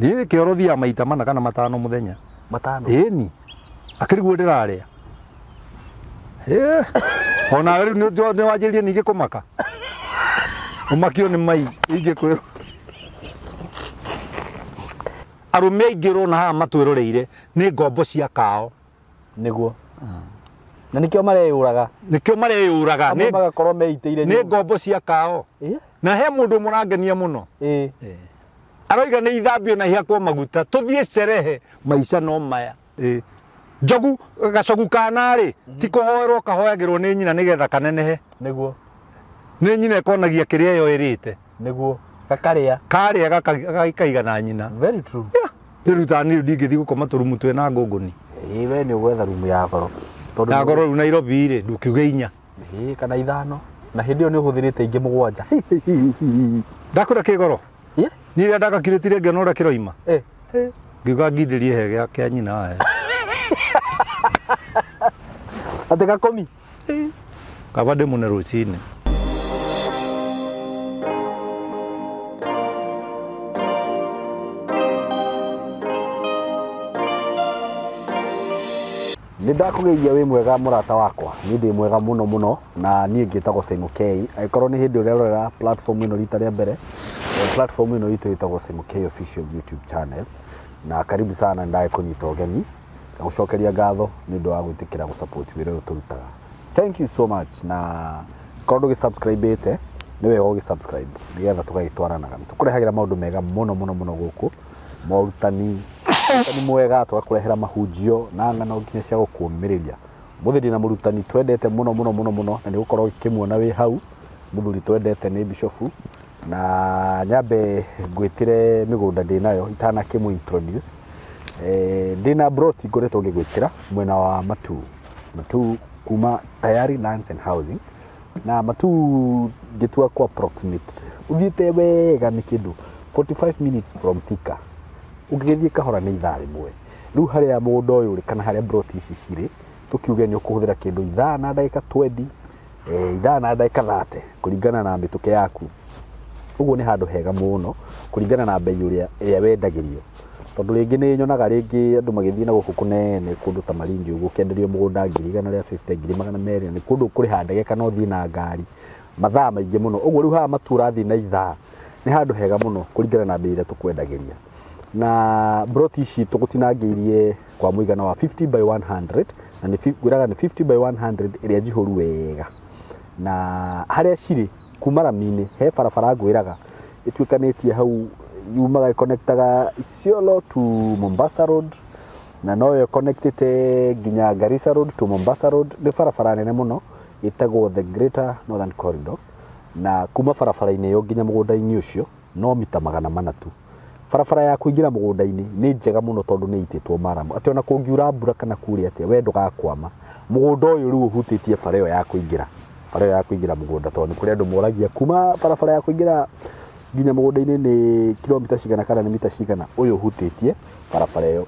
Niĩ kĩoro thiaga maita mana kana matano mũthenya. Matano? Ĩni. Akĩriguo ndĩrarĩa. Ona rĩu nĩ wanjĩrĩria ningĩ kũmaka. Ũmakio nĩ mai ingĩkwĩrwo. Arũme aingĩ ũrona haha matwĩroreire nĩ ngombo cia kao. Nĩguo. Na nĩkĩo mareyũraga. Nĩkĩo mareyũraga. Amwe magakorwo meitĩire Nĩ ngombo cia kao. Na he mũndũ ũmwe ũrangenia mũno. Aroiga nĩ ithambio na ihakwo maguta tũthiĩ cerehe maica no maya. Njogu gacogu kana rĩ ti kũhoerwo kahoyagĩrwo nĩ nyina nĩgetha kanenehe. Nĩguo. Nĩ nyina ĩkonagia kĩrĩa yo ĩrĩte. Nĩguo. Gakarĩa. Karĩa gakaigana nyina. Very true. Rĩu ta niĩ ndingĩthiĩ gũkoma tũrumu twĩna ngũngũni. Ĩĩ we nĩ ũgwetha rumu ya goro. Tondũ Ya goro rĩu Nairobi rĩ ndũkiuge inya. Ĩĩ kana ithano. Na hĩndĩ ĩyo nĩ ũhũthĩrĩte ingĩ mũgwanja. Ndakwĩra kĩ goro. Niĩ rĩrĩa ndagakirĩtire ngĩona ũrĩa kĩroima. Ngiuga ngindĩrie he gĩa kĩa nyina aya. Atĩ gakomi. Kaba ndĩmũne rũcinĩ. Nĩ ndakũgeithia wĩ mwega mũrata wakwa, niĩ ndĩ mwega mũno mũno na niĩ ngĩtagwo Simon K. Angĩkorwo nĩ hĩndĩ ũrerorera platform ĩno rita rĩa mbere, platform ĩno itũ ĩtagwo Simon K Official YouTube channel, na karibu sana nĩ ndagĩkũnyita ũgeni, ngagũcokeria ngatho nĩ ũndũ wa gwĩtĩkĩra gũ support wĩra ũyũ tũrutaga. Thank you so much na korwo ndũgĩ subscribe ĩte nĩ wega ũgĩ subscribe nĩgetha tũgagĩtwaranaga. Nĩ tũkũrehagĩra maũndũ mega mũno mũno mũno gũkũ, morutani, Mũrutani mwega tũgakũrehera mahunjio na ng'ano nginya cia gũkũũmĩrĩria. Ũmũthĩ ndĩna mũrutani twendete mũno mũno mũno mũno na nĩ ũgũkorwo ũkĩmuona wĩ hau, mũthuri twendete nĩ Bishofu. Na nyambe ngwĩtĩre mĩgũnda ndĩnayo itanakĩmũ introduce. Ndĩna mburoti ngoretwo ngĩgwĩtĩra mwena wa Matuu, Matuu kuma Tayari Lands and Housing. Na Matuu ngĩtua kũ approximate ũthiĩte wega nĩ kĩndũ 45 minutes from Thika. Ũngĩgĩthiĩ kahora nĩ ithaa rĩmwe. Rĩu harĩa mũgũnda ũyũ ũrĩ kana harĩa mburoti ici cirĩ, tũkiuge nĩ ũkũhũthĩra kĩndũ ithaa na ndagĩka twendi, ithaa na ndagĩka thate kũringana na mĩtũkĩ yaku. Ũguo nĩ handũ hega mũno kũringana na mbei ũrĩa ĩrĩa wendagĩrio. Tondũ rĩngĩ nĩ nyonaga rĩngĩ andũ magĩthiĩ na gũkũ kũnene kũndũ ta Malindi ũguo ũkĩenderio mũgũnda ngiri igana rĩa fifty, ngiri magana merĩ, na nĩ kũndũ ũkũrĩha ndege kana ũthiĩ na ngari mathaa maingĩ mũno. Ũguo rĩu haha Matuu ũrathiĩ na ithaa. Nĩ handũ hega mũno kũringana na mbei ĩrĩa tũkwendagĩria. Na mburoti ici tũgũtinangĩirie kwa mũigana wa 50 by 100 na nĩ ngwĩraga nĩ 50 by 100 ĩrĩa njihũru wega. Na harĩa cirĩ kuma rami-inĩ he barabara ngwĩraga ĩtuĩkanĩtie hau yumaga ĩkonektaga Isiolo to Mombasa Road na noyo ĩkonektĩte nginya Garissa Road to Mombasa Road. Nĩ barabara nene mũno ĩtagwo the Greater Northern Corridor. Na kuma barabara-inĩ ĩyo nginya mũgũnda-inĩ ũcio no mita 400 tu. Barabara ya kũingĩra mũgũnda-inĩ nĩ njega mũno tondũ nĩ ĩitĩtwo maramu atĩ ona kũngiura mbura kana kure atĩa we ndũgakwama. Mũgũnda ũyũ rĩu ũhutĩtie bara ĩyo ya kũingĩra, bara ĩyo ya kũingĩra mũgũnda tondũ nĩ kũrĩ andũ moragia kuma barabara ya kũingĩra nginya mũgũnda-inĩ nĩ kiromita cigana kana nĩ mita cigana, ũyũ ũhutĩtie barabara ĩyo.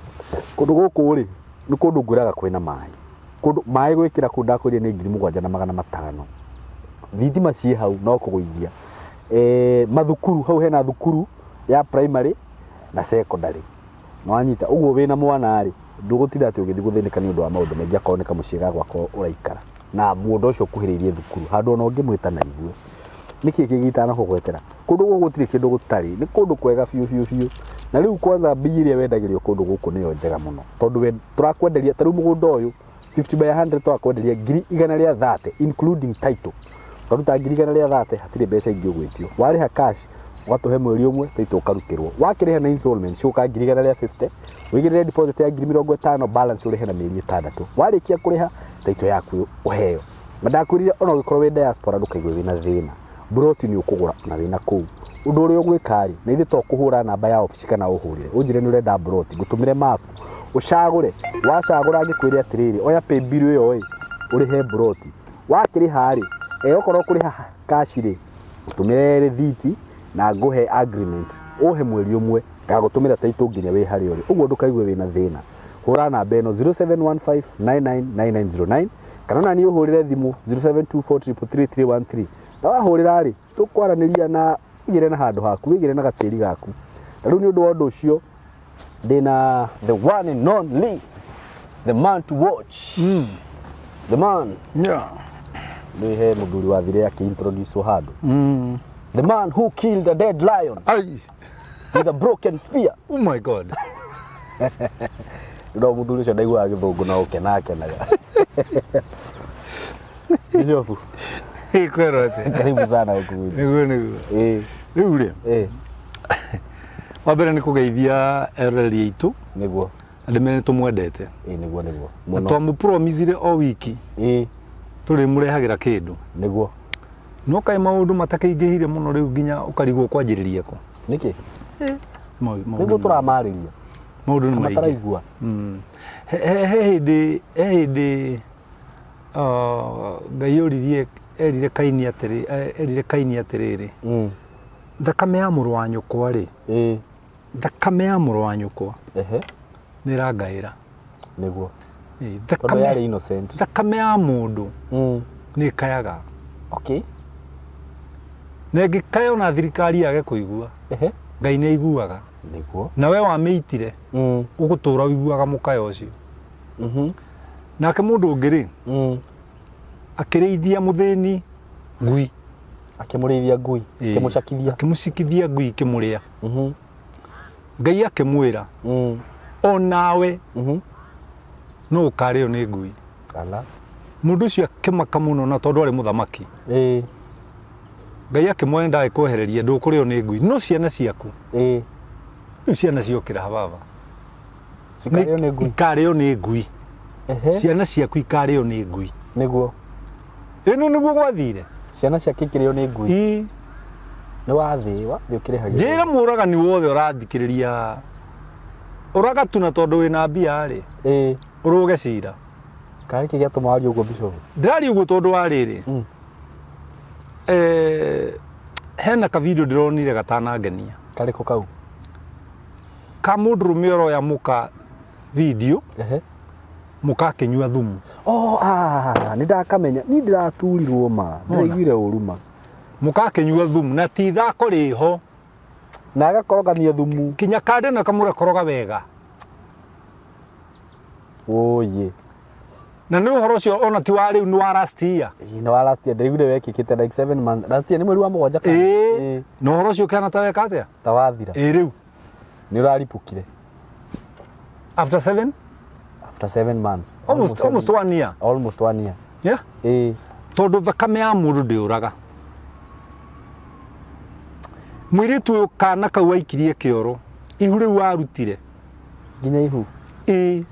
Kũndũ gũkũ rĩ, nĩ kũndũ ngwĩraga kwĩna maĩ. Kũndũ maĩ gwĩkĩra kũu ndakwĩrire nĩ 7500. Thitima ciĩ hau no kũgũithia. Mathukuru hau hena thukuru ya primary na secondary. Nĩwanyita? Ũguo wĩna mwana rĩ, ndũgũtinda atĩ ũgĩthiĩ gũthĩnĩka nĩ ũndũ wa maũndũ maingĩ akorwo nĩ kamũciĩ ga gwaka ũraikara. Na mũgũnda ũcio ũkuhĩrĩirie thukuru handũ ona ũngĩmwĩta na igue. Nĩkĩ kĩngĩ itanakũgwetera? Kũndũ gũkũ gũtirĩ kĩndũ gũtarĩ, nĩ kũndũ kwega biũ biũ biũ. Na rĩu kwanza mbei ĩrĩa wendagĩrio kũndũ gũkũ nĩyo njega mũno. Tondũ we tũrakwenderia ta rĩu mũgũnda ũyũ 50 by 100 tũrakwenderia ngiri igana rĩa thate including title. Ũkaruta ngiri igana rĩa thate hatirĩ mbeca ingĩ ũgwĩtio. Warĩha cash ũgatũhe mweri ũmwe title ũkarutĩrwo. Wakĩrĩha na installment ciũka ngiri igana rĩa 50, ũigĩrĩre deposit ya ngiri 50 balance ũrĩhe na mĩeri 6. Warĩkia kũrĩha title yaku ũheo. Na ndakwĩrire ona ũngĩkorwo wĩ diaspora ndũkaigue wĩna thĩna. Mburoti nĩ ũkũgũra ona wĩna kũu. Ũndũ ũrĩa ũgwĩka rĩ, na ithuĩ to kũhũra namba ya obici kana ũhũrĩre, ũnjĩre nĩ ũrenda mburoti, ngũtũmĩre mabu, ũcagũre, wacagũra ngĩkwĩre atĩrĩrĩ, oya paybill ĩyo ĩ, ũrĩhe mburoti. Wakĩrĩha rĩ, okorwo ũkũrĩha cash rĩ, ngũtũmĩre rĩthiti na ngũhe agreement, ũhe mweri ũmwe, ngagũtũmĩra title nginya wĩ harĩa ũrĩ. Ũguo ndũkaigue wĩna thĩna. Hũra namba ĩno 0715999909 kana ona niĩ ũhũrĩre thimũ 0724333313. Na wahũrĩra rĩ, tũkwaranĩria na wĩigĩre na handũ haku, wĩigĩre na gatĩri gaku. Na rĩu nĩ ũndũ wa ũndũ ũcio, Ndĩna the one and only, the man to watch, the man. Nĩ he mũthuri wathire akĩ-introduce handũ, the man who killed a dead lion Ai. with a broken spear. Oh my God. No mũthuri ũcio ndaiguaga gĩthũngũ na ũkena akenaga. Bishop, Kwĩrwo atĩ. Karibu sana huku gwitũ. Nĩguo nĩguo. Rĩu rĩ, wa mbere nĩ kũgeithia eroreri aitũ na ndĩmere nĩ tũmwendete. Ĩĩ, nĩguo nĩguo. Na Mũno. twamũpromisire o wiki tũrĩmũrehagĩra kĩndũ. No kaĩ maũndũ matakĩingĩhire mũno rĩu nginya ũkarigwo kwanjĩrĩria kũ. Nĩkĩ? Maũndũ Nĩguo tũramarĩria. Maũndũ nĩ maingĩ. Mataraigua. He hĩndĩ he hĩndĩ Ngai oririe erire Kaini atĩrĩ erire Kaini atĩrĩrĩ, thakame ya mũrũ wa nyũkwa rĩ, thakame ya mũrũ wa nyũkwa nĩ ĩrangaĩra. Nĩguo. Ĩĩ, Tondũ thakame yarĩ innocent. Thakame ya mũndũ nĩ ĩkayaga. Na ĩngĩkaya ona thirikari yage kũigua, Ngai nĩ aiguaga. Nĩguo. Na we wamĩitire, ũgũtũra ũiguaga mũkayo ũcio. Nake mũndũ ũngĩ rĩ, akĩrĩithia mũthĩni ngui. Akĩmũrĩithia ngui. Ĩĩ. Akĩmũcakithia. Akĩmũcikithia ngui ĩkĩmũrĩa. Ngai akĩmwĩra, o nawe no ũkarĩo nĩ ngui. Ala. Mũndũ ũcio akĩmaka mũno na tondũ arĩ mũthamaki. Ngai akĩmwĩra ndagĩkwehereria ndũkũrĩo nĩ ngui no ciana ciaku. Rĩu ciana ciokĩra hababa. Cikarĩo nĩ ngui. Ikarĩo nĩ ngui. Ciana ciaku ikarĩo nĩ ngui. Nĩguo. Ĩno nĩguo gwathire. Ciana ciake ikĩrĩo nĩ ngui. Ĩĩ. Nĩ wathĩ, wathĩ ũkĩrĩhagĩrwo. Njĩra mũragani wothe ũrathikĩrĩria ũragatuna tondũ wĩna mbia rĩ. Ũrũge cira. Karĩ kĩ gĩatũma warie ũguo, Bishop? Ndĩraria ũguo tondũ wa rĩrĩ. Hena ka video ndĩronire gatanangenia. Karĩkũ kau? Ka mũndũrũme ũroya mũka video. Mũka akĩnyua thumu. Oh, ah, nĩ ndakamenya. Niĩ ndĩraturirwo ma. Ndĩraiguire ũru ma. Mũka akĩnyua thumu na ti ithako rĩho. Na agakorogania thumu. Kinya kande na kamũra koroga wega. Oye. Na nĩ ũhoro ũcio ona ti wa rĩu nĩ wa last year. Ĩĩ, nĩ wa last year. Ndĩraiguire wekĩkĩte like 7 months. Last year nĩ mweri wa 7 kana? Ĩĩ. Na ũhoro ũcio ũkĩhana ta weka atĩa? Ta wathira. Ĩĩ rĩu. Nĩ ũraripũkire. After 7? After 7 months. Almost, almost 1 year. Almost 1 year. Yeah. Ĩĩ. Tondũ thakame ya mũndũ ndĩũraga. Mũirĩtu ũyũ kana kau aikirie kĩoro, ihu rĩu arutire. Nginya ihu? Ĩĩ.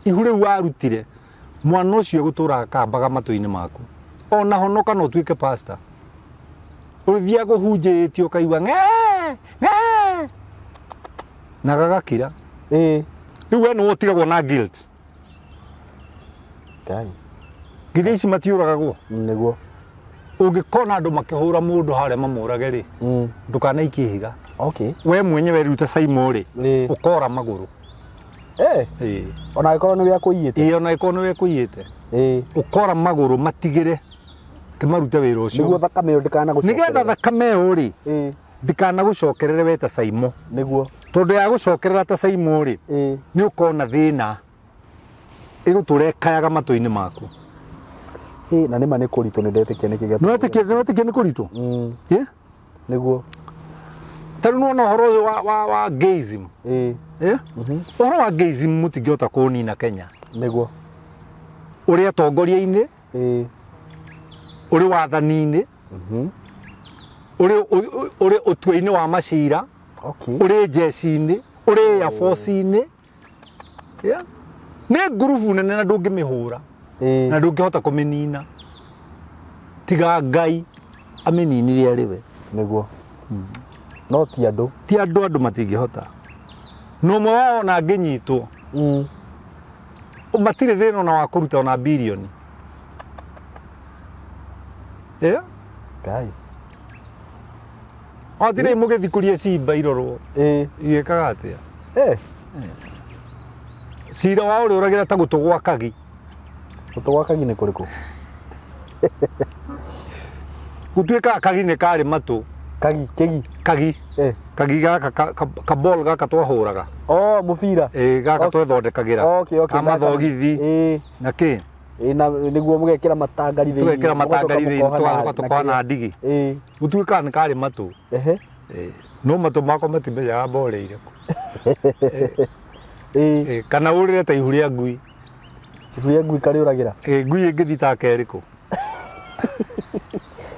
Ihu rĩu arutire, mwana ũcio egũtũra akambaga matũ-inĩ maku. Ona honoka no ũtuĩke pastor. Ũrĩthiaga kũhunjĩtie ũkaigua ng'ee, ng'ee. Na gagakira. Rĩu we nĩwe ũtigagwo na guilt. Ngai. Githĩ ici matiũragagwo? Nĩguo. Ũngĩkona andũ makĩhũra mũndũ harĩa mamũrage rĩ, ndũkanaikie ihiga. We mwenyewe rĩu ta Saimo rĩ, ũkora magũrũ. Ĩĩ. Ona angĩkorwo nĩwe akũiyĩte. Ĩĩ, ona angĩkorwo nĩwe akũiyĩte. Ũkora magũrũ matigĩre kĩmarute wĩra ũcio. Nĩguo thakame ĩyo ndĩkanagũcokerere. Nĩgetha thakame ĩyo rĩ, ndĩkanagũcokerere we ta Saimo. Nĩguo. Tondũ yagũcokerera ta Saimo rĩ, nĩ ũkona thĩna. Ĩgũtũra ĩkayaga matũ-inĩ maku. Ĩĩ, na nĩma nĩ kũritũ, nĩ ndetĩkia nĩkĩ gĩatũma. Nĩwetĩkia nĩ kũritũ? Ĩĩ? Nĩguo. Ta rĩu nĩwona ũhoro ũyũ wa gayism. Ĩĩ. Ĩĩ? Ũhoro wa gayism mũtingĩhota kũũnina Kenya. Nĩguo. Ũrĩ atongoria-inĩ. Ĩĩ. Ũrĩ wathani-inĩ. Ũrĩ ũtua-inĩ wa macira. Ũrĩ njeci-inĩ, ũrĩ Air Force-inĩ. Yeah. Nĩ ngurubu nene na ndũngĩmĩhũra. Na ndũngĩhota kũmĩnina. Tiga Ngai amĩninire arĩ we. Nĩguo. No ti andũ. Ti andũ, andũ matingĩhota. Na ũmwe wao ona angĩnyitwo. Matirĩ thĩna ona wa kũruta ona birioni. Yeah. Ngai. Watirĩ mũgĩthikũrie cimba irorwo. Igĩkaga atĩa? Cira wao ũrĩũragĩra ta gũtũ gwa kagi. Gũtũ gwa kagi nĩ kũrĩkũ? Gũtuĩkaga kagi nĩ karĩ matũ. Kagi, kĩgi. Kagi. Eh. Kagi gaka ka ball gaka twahũraga. Oh, mũbira. Ĩĩ, gaka twethondekagĩra. Okay. Ka mathogithi. Ĩĩ. Na kĩ? Ĩĩ, na nĩguo mũgekĩra matangari thĩinĩ. Tũgekĩra matangari Mũgacoka thĩinĩ, mũkoha tũgacoka na tũkoha na kĩrĩa. ndigi. Ĩĩ. Gũtuĩkaga nĩ karĩ matũ. Ehe. Ĩĩ. No matũ makwa matimenyaga ball ĩrĩkũ. Ĩĩ. Ĩĩ, kana ũrĩre ta ihu rĩa ngui. Ihu rĩa ngui karĩũragĩra. Ĩĩ, ngui ĩngĩthitanga ĩrĩkũ?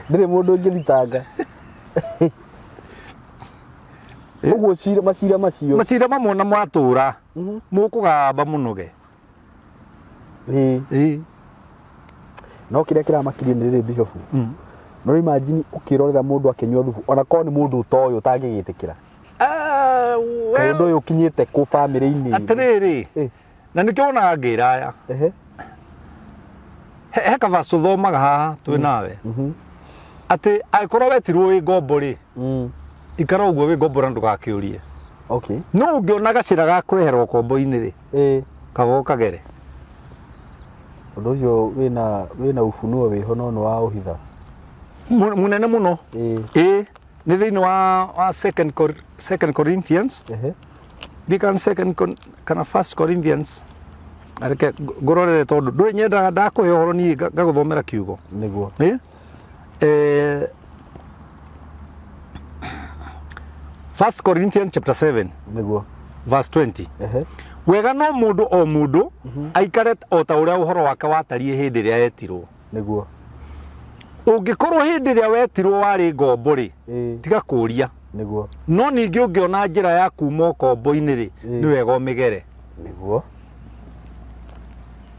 Ndĩrĩ mũndũ ũngĩthitanga. Ũguo cira macira macio. Macira mamwe na mwatũra mũkũgamba mũnoge. Ĩĩ. Ĩĩ. No kĩrĩa kĩramakirie nĩ rĩrĩ Bishop. No imagine ũkĩrorera mũndũ akĩnyua thubu ona korwo nĩ mũndũ ũtoĩ ũtangĩgĩtĩkĩra. Ah, Kaĩ well, ũndũ ũyũ ũkinyĩte kũ bamĩrĩ-inĩ? Atĩrĩrĩ, Ĩ. na nĩkĩo wonaga ngĩra aya. Ehe. He kavaci tũthomaga haha twĩ nawe atĩ angĩkorwo wetirwo wĩ ngombo rĩ, ikara ũguo wĩ ngombo na ndũgakĩũrie. Okay. No ũngĩona gacĩra ga kwehera ũkombo-inĩ rĩ, kaba ũkagere. Ũndũ ũcio wĩna ufunuo wĩho no nĩ wa ũhitha. Mũnene mũno. Ĩĩ, nĩ thĩinĩ wa second Corinthians. Ndikan second kana first Corinthians. Reke ngũrorere tondũ ndũrĩ nyendaga ndakũhe ũhoro niĩ ngagũthomera kiugo. Nĩguo. Ĩ? First Corinthians chapter 7 Nĩguo. Verse 20. Wega no mũndũ o mũndũ aikare o ta ũrĩa ũhoro wake watariĩ hĩndĩ ĩrĩa etirwo. Nĩguo. Ũngĩkorwo hĩndĩ ĩrĩa wetirwo warĩ ngombo rĩ, tiga kũũria. Nĩguo. No ningĩ ũngĩona njĩra ya kuma ũkombo-inĩ rĩ, nĩ wega ũmĩgere. Nĩguo.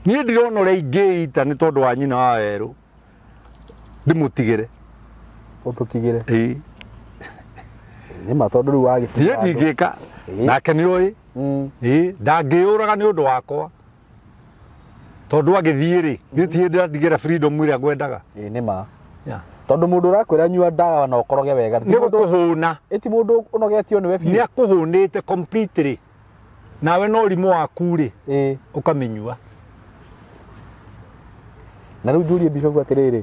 Niĩ ndirona ũrĩa ingĩita nĩ tondũ wa nyina wa werũ ndĩmũtigĩre. Ũtũtigĩre. Ĩĩ. Nĩ ma tondũ rĩu wagĩtiga Niĩ ndingĩka. Nake nĩ oĩ. Ĩĩ, ndangĩyũraga nĩ ũndũ wakwa. Tondũ agĩthiĩ rĩ, gĩtirĩ hĩndĩ andigĩra freedom ĩrĩa ngwendaga. Ĩĩ nĩ ma. Tondũ mũndũ ũrakwĩra nyua ndawa na ũkoroge wega. Nĩ gũkũhũna. Ĩ ti mũndũ ũnogetio nĩwe biũ. Nĩ akũhũnĩte completely. Nawe no ũrimũ waku rĩ, ũkamĩnyua. Na rĩu njũrie Bishop atĩrĩrĩ,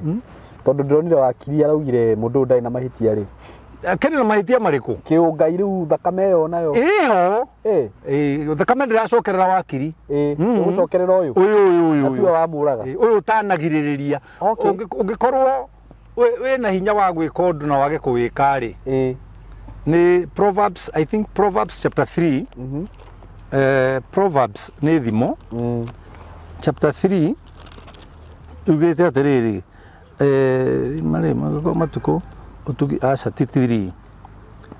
tondũ ndĩronire wakiri araugire mũndũ ũyũ ndarĩ na mahĩtia rĩ. Akĩrĩ na mahĩtia marĩkũ? Kĩũngai rĩu thakame ĩyo nayo. Ĩho. Ĩ. Thakame ndĩracokerera wakiri. Ĩ, ĩgũcokerera ũyũ. Ũyũ ũyũ ũyũ. Na tiwe wamũraga. Ũyũ ũtanagirĩrĩria. Ũngĩkorwo wĩna hinya wa gwĩka ũndũ na wage kũwĩka rĩ. Nĩ Proverbs, I think Proverbs chapter 3. Proverbs nĩ thimo. Chapter 3 ugĩte atĩrĩrĩ, marĩ matukũ ũtugi aca ti 3.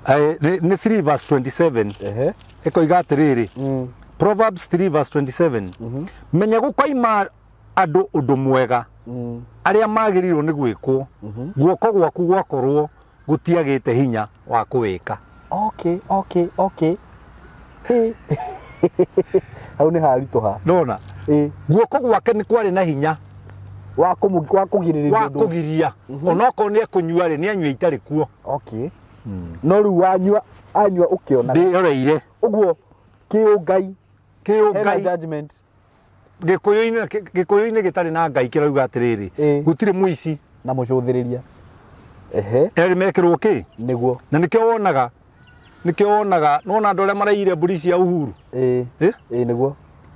Nĩ 3 verse 27. Ĩkoiga atĩrĩrĩ, Proverbs 3 verse 27. Menya gũkoima andũ ũndũ mwega arĩa magĩrĩirwo nĩ gwĩkwo, guoko gwaku gwakorwo gũtiagĩte hinya wa kũwĩka. Okay, okay, okay. Hey. Hau nĩ haritũha. Ndona? Guoko gwake nĩ kwarĩ na hinya wa kũgirĩrĩria wa kũgiria. Onokorwo nĩ ekũnyua rĩ, nĩ anyue itarĩ kuo. Okay. No rĩu wanyua, anyua ũkĩonaga. Ndĩroreire. Ũguo kĩũngai. Kĩũngai. Hena judgment. Gĩkũyũ-inĩ gĩtarĩ na Ngai kĩrauga atĩrĩrĩ, gũtirĩ mũici na mũcũthĩrĩria. Ehe. Erĩ mekĩrwo kĩ? Nĩguo. Na nĩkĩo wonaga, nĩkĩo wonaga, nĩwona andũ arĩa maraiyire mbũri cia Uhuru? Ĩĩ. Ĩ? Ĩĩ nĩguo.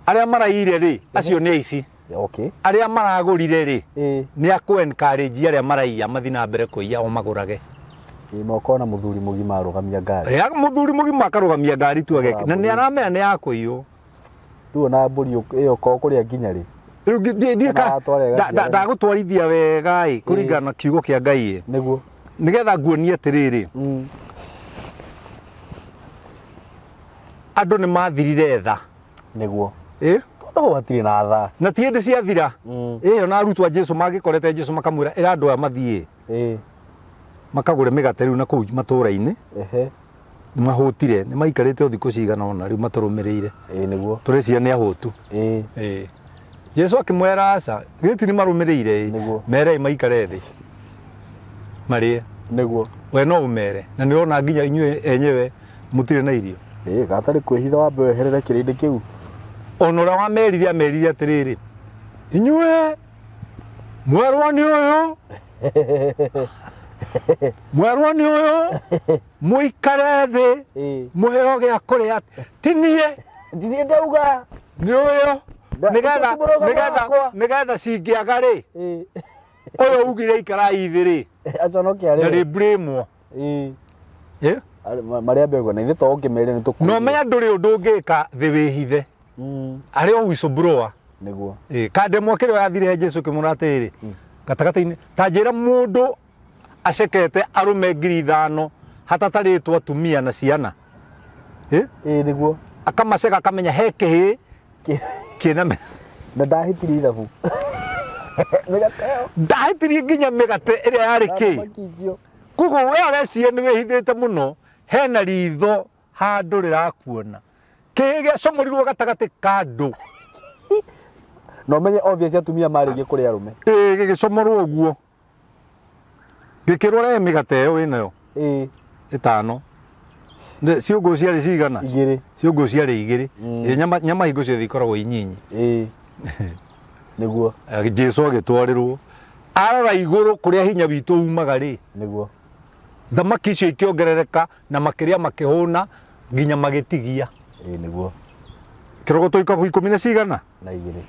Arĩa maraiyire rĩ, acio nĩ aici. Okay. Arĩa maragũrire rĩ, Ĩĩ. nĩ a kũ encourage arĩa maraiya mathiĩ na mbere kũiya o magũrage. Ĩĩ mokona mũthuri mũgima arũgamia ngari. Ĩ, mũthuri mũgima akarũgamia ngari tu ageke. Na nĩ aramenya nĩ ya kũiywo. Rĩu ona mbũri ĩyo ko kũrĩa nginya rĩ. Rĩu ndiĩ Ona ka- watwara ĩgaciarana. ndagũtwarithia wega ĩ, kũringana na kiugo kĩa Ngai ĩ. Nĩguo. Nĩgetha nguonie atĩrĩrĩ. Andũ nĩ mathirire tha. Nĩguo. Ĩ? Tondũ hatirĩ na tha. Na ti hĩndĩ ciathira. Ĩ, ona arutwo a Jesu magĩkorete Jesu makamwĩra ĩra andũ aya mathiĩ. Makagũre mĩgate rĩu na kũu matũũra-inĩ. Nĩ mahũtire, nĩ maikarĩte o thikũ cigana ũna rĩu matũrũmĩrĩire. Ĩĩ nĩguo. Tũreciria nĩ ahũtu. Ĩĩ. Ĩĩ. Jesu akĩmwĩra aca, githĩ ti nĩ marũmĩrĩire ĩ? Nĩguo. Merei maikare thĩ. Marĩe. Nĩguo. We no ũmere. Na nĩ ũrona nginya inyuĩ enyewe mũtirĩ na irio. Ĩĩ, gatarĩ kwĩhitha wambe weherere kĩrĩndĩ kĩu. Ona ũrĩa wamerire amerire atĩrĩrĩ, inyuĩ mwerwo nĩ ũyũ. Mwerwo nĩ ũyũ mũikare thĩ mũheo gĩa kũrĩa ti niĩ. Ndirĩ ndauga. Nĩ ũyũ nĩgetha Ũcio ti mũrũgamo nĩgetha wakwa. nĩgetha cingĩaga rĩ ũyũ ugire ikarai thĩ rĩ Aconoke arĩ. na rĩ Ĩĩ. Eh? Marĩa mbegũ na ithuĩ to ũngĩmerire nĩ tũkũigua. No menya ndũrĩ ũndũ ũngĩka thĩ wĩhithe. Arĩ o whistleblower. Nĩguo. Ĩ, kandemwa kĩrĩa yathire he Jesu kĩmwĩra atĩrĩrĩ, gatagatĩ-inĩ ta njĩra mũndũ acekete arũme 5,000 hatatarĩtwo atumia na ciana. Ĩ? Ĩĩ nĩguo. Akamaceka akamenya he kĩhĩ kĩna Na ndahĩtirie ithabu. Mĩgate ĩyo. Ndahĩtirie nginya mĩgate ĩrĩa yarĩ kĩ. Thamaki icio. Koguo we ũreciria nĩ wĩhithĩte mũno, hena ritho handũ rĩrakuona. Kĩhĩ gĩacomorirwo gatagatĩ ka andũ. Na ũmenye obvious atumia marĩ aingĩ kũrĩ arũme. Ĩĩ gĩgĩcomorwo ũguo. Gĩkĩrwo rehe mĩgate ĩyo wĩnayo. Ĩĩ. Ĩtano. Ciũngũ ciarĩ cigana? Igĩrĩ. Ciũngũ ciarĩ igĩrĩ. Ĩĩ, nyama hingo ciothe ikoragwo inyinyi. Ĩĩ. Nĩguo. Jesu agĩtwarĩrwo. Arora igũrũ kũrĩa hinya witũ umaga rĩ. Nĩguo. Thamaki icio ikĩongerereka na makĩrĩa makĩhũna nginya magĩtigia. Ĩĩ nĩguo. Kĩrogoto ikabũ 10 na cigana? Na igĩrĩ.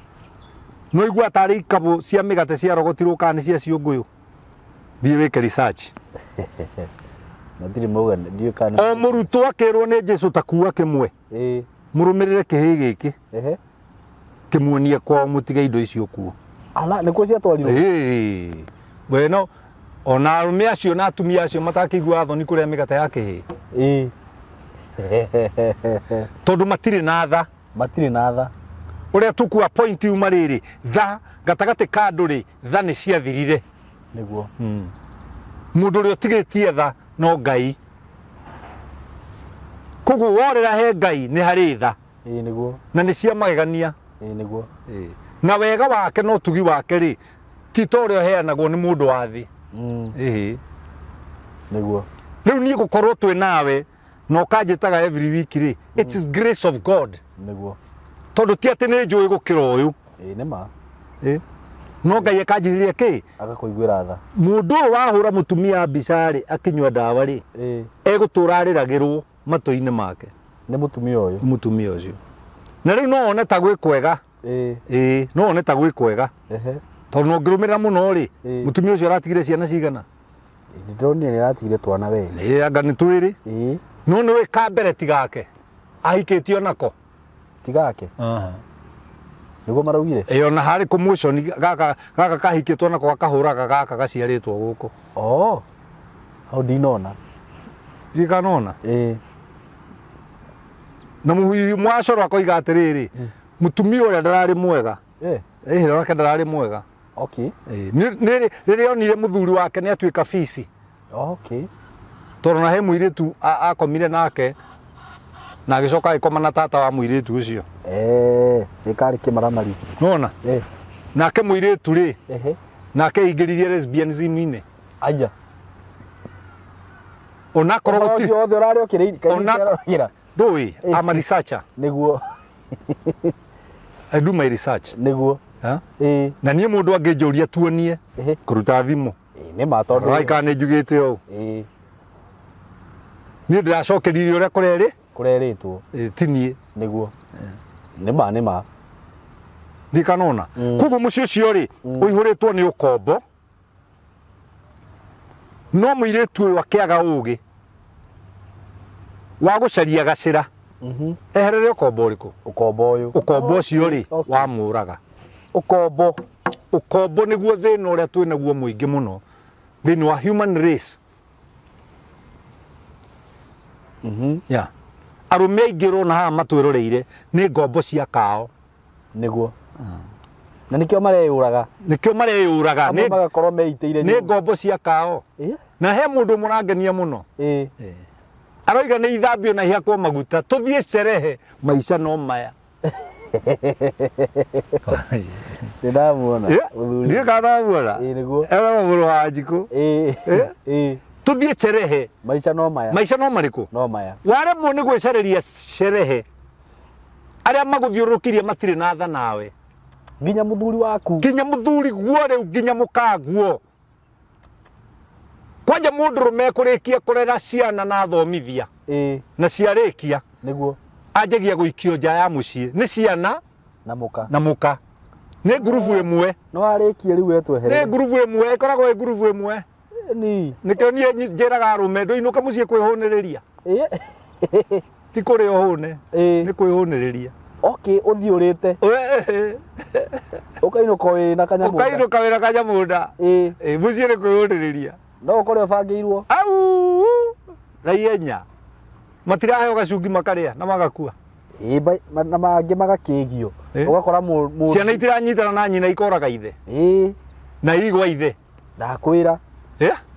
No igua tarĩ ikabũ cia mĩgate ciarogotirwo kana nĩ cia ciũngũyũ. Thiĩ wĩke research. Matirĩ mauga ndiũĩ kana. O mũrutwo akĩrwo nĩ Jesu ta kua kĩmwe. Ĩĩ. Mũrũmĩrĩre kĩhĩ gĩkĩ. Ehe. Kĩmuonie kwao mũtige indo icio kuo. Ala nĩkuo ciatwarirwo. Ĩĩ. We no ona arũme acio na atumia acio matakĩiguaga thoni kũrĩa mĩgate ya kĩhĩ. Ĩĩ. Tondũ matirĩ na tha. Matirĩ na tha. Ũrĩa tũkua point uma rĩrĩ, tha gatagatĩ ka andũ rĩ, tha nĩ ciathirire. Nĩguo. Mũndũ ũrĩa ũtigĩtie tha no Ngai. Koguo worĩra he Ngai nĩ harĩ tha. Ĩĩ nĩguo. Na nĩ cia magegania. Ĩĩ nĩguo. Ĩĩ. Na wega wake na ũtugi wake rĩ, ti ta ũrĩa ũheanagwo nĩ mũndũ wa thĩ. Ĩĩ. Nĩguo. Rĩu niĩ gũkorwo twĩ nawe na ũkanjĩtaga every week rĩ, it is grace of God. Nĩguo. Tondũ ti atĩ nĩ njũĩ gũkĩra ũyũ. Ĩĩ nĩ ma. Ĩĩ. No Ngai akanjĩrĩria kĩ? Agakũiguĩra tha. Mũndũ ũyũ wahũra mũtumia mbica rĩ, akĩnyua ndawa rĩ, Ĩĩ. egũtũra arĩragĩrwo matũ-inĩ make. Nĩ mũtumia ũyũ. Nĩ mũtumia ũcio. Na rĩu no one ta gwĩ kwega. Ĩĩ. Ĩĩ, no one ta gwĩ kwega. Ehe. Tondũ no ũngĩrũmĩrĩra mũno rĩ, Ĩĩ. mũtumia ũcio aratigire ciana cigana? Nĩ ndĩronire nĩ aratigire twana we. Ĩĩ, anga nĩ twĩrĩ. Ĩĩ. No nĩ wĩ ka mbere tigake. Ahikĩtio nako. Tigake. Nĩguo maraugire? Ĩĩ, ona harĩ commotion gaka gaka kahikĩtwo nako gakahũraga gaka gaciarĩtwo gũkũ. Oh. Hau ndinona. Ndikanona. Ĩĩ. Na mũhihi mwacoro akoiga atĩrĩrĩ, mũtumia ũrĩa ndararĩ mwega. Ĩĩ. Ĩĩ, wake ndararĩ mwega. Okay. Ĩĩ, rĩrĩa onire mũthuri wake nĩ atuĩka bici. Okay. Tondũ na he mũirĩtu akomire nake na agĩcoka agĩkoma na tata wa mũirĩtu ũcio. Ĩkarĩ kĩmaramari. Nona? Nake mũirĩtu rĩ, Ehe. nake aingĩririe lesbianism-inĩ. Aya. Onakorwo Ũhoro gũtirĩ ũcio wothe ũrarĩ ũkĩrĩ Ona- ndũĩ, I'm a researcher. Nĩguo. I do my research. Nĩguo. Ha? Ĩĩ. Na niĩ mũndũ angĩnjũria tuonie Ehe. kũruta thimũ. Ĩĩ, nĩ ma tondũ. Raika nĩ njugĩte ũũ. Ĩĩ. Niĩ ndĩracokeririe ũrĩa kũrerĩ. Kũrerĩtwo. Ĩĩ, ti niĩ. Nĩguo. Nĩ ma, nĩ ma. Ndikanona. Koguo mũciĩ ũcio rĩ, ũihũrĩtwo nĩ ũkombo. No mũirĩtu ũyũ akĩaga ũgĩ wa gũcaria gacĩra. Eherere ũkombo ũrĩkũ? Ũkombo ũyũ. Ũkombo ũcio rĩ, Okay. wamũraga. Ũkombo. Ũkombo nĩguo thĩna ũrĩa twĩ naguo mũingĩ mũno thĩinĩ wa human race. Yeah. Arũme aingĩ ũrona haha matwĩroreire nĩ ngombo cia kao. Nĩguo. Na nĩkĩo mareyũraga. Nĩkĩo mareyũraga. Amwe magakorwo meitĩire Nĩ ngombo cia kao. Ĩĩ. Na he mũndũ mũrangenia mũno. Ĩĩ. Aroiga nĩ ithambio na ihakwo maguta tũthiĩ cerehe maica no maya. Nĩ ndamuona. Mũthuri. Ndiũĩ kana ndamuona. Ĩĩ nĩguo. Ena mũrũ wa Njikũ. Ĩĩ. Ĩĩ. Tũthiĩ cerehe. Maica no maya. Maica no marĩkũ? No maya. Waremwo nĩ gwĩcarĩria cerehe. Arĩa magũthiũrũrũkĩirie matirĩ na tha nawe. Nginya mũthuri waku. Nginya mũthuri guo rĩu nginya mũkaguo. Kwanja mũndũrũme ekũrĩkia kũrera ciana na athomithia na ciarĩkia Nĩguo. Anjagia gũikio nja ya mũciĩ nĩ ciana na mũka. Na mũka nĩ ngurubu ĩmwe. Nĩ warĩkia rĩu nĩ wetweherere. Ngurubu ĩmwe ĩkoragwo ĩ ngurubu ĩmwe. Ni. Nĩkĩo niĩ njĩraga arũme ndũinũke mũciĩ kwĩhũnĩrĩria. Ti kũrĩa ũhũne, nĩ kwĩhũnĩrĩria. Okay, ũthiĩ ũrĩte. Ũkainũka wĩ na kanyamũ. Ũkainũka wĩna kanyamũ nda. Mũciĩ nĩ kwĩhũnĩrĩria. No ũkore ũbangĩirwo. Au raihenya matiraheo gacungi makarĩa na magakua. Ĩ, na mangĩ magakĩgio. Ũgakora Ciana itiranyitana na nyina ikoraga ithe na igwa ithe. Ndakwĩra.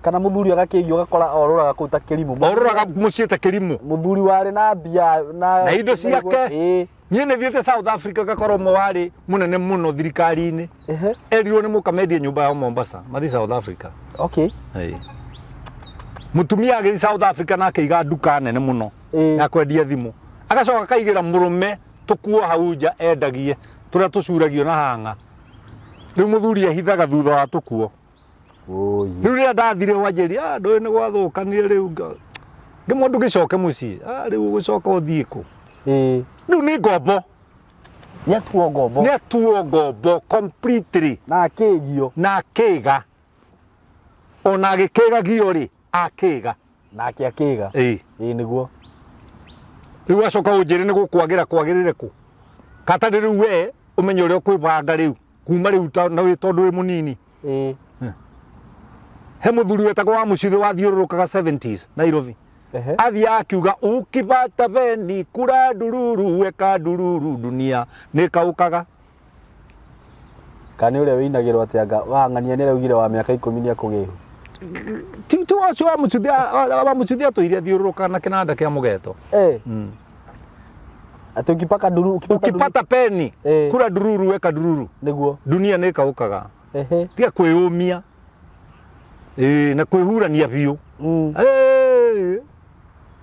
Kana mũthuri agakĩgio ũgakora orũraga kũu ta kĩrimũ. Orũraga mũciĩ ta kĩrimũ. Mũthuri warĩ na mbia na na indo ciake. Niĩ nĩ thiĩte South Africa ngakora ũmwe warĩ mũnene mũno thirikari-inĩ. Erirwo nĩ mũkamendie nyũmba yao Mombasa mathiĩ South Africa. Mũtumia agĩthiĩ South Africa na akĩiga nduka nene mũno ya kwendia thimũ, agacoka akaigĩra mũrũme tũkuo hau nja endagie tũrĩa tũcuragio na hang'a. Rĩu mũthuri ehithaga thutha wa tũkuo. Oi. Rĩu rĩrĩa ndathire wanjĩria, ah, ndũĩ nĩ gwathũkanire rĩu ngĩmwo ndũgĩcoke mũciĩ, ah, rĩu ũgũcoka ũthiĩ kũ? Rĩu nĩ ngombo. Nĩ atuo ngombo. Nĩ atuo ngombo completely. Na akĩgio. Na akĩga. Ona agĩkĩgagio rĩ, akĩga. Nake akĩga. Ĩĩ nĩguo. Rĩu acoka ũnjĩre nĩ gũkwagĩra kwagĩrĩre kũ? Katarĩ rĩu we ũmenye ũrĩa ũkwĩbanga rĩu kuma rĩu na wĩ tondũ wĩ mũnini. He mũthuri wetagwo wa mũcithĩ wathiũrũrũkaga 70s Nairobi. Athiaga akiuga ukipata beni kura ndururu weka ndururu dunia nĩkaũkaga. Kana nĩ ũrĩa wĩinagĩrwo atĩ anga wang'ania nĩ araugire wa mĩaka 10 nĩ akũgĩa ihu. Ti wacio wa mũcuthi, wa mũcuthi atũire athiũrũrũkaga na kĩnanda kĩa mũgeto. Atĩ ukipaka nduru, ukipata nduru. Ukipata peni, kura ndururu weka ndururu. Nĩguo. Dunia nĩkaũkaga. Tiga kwĩyũmia. Na kwĩhurania biũ.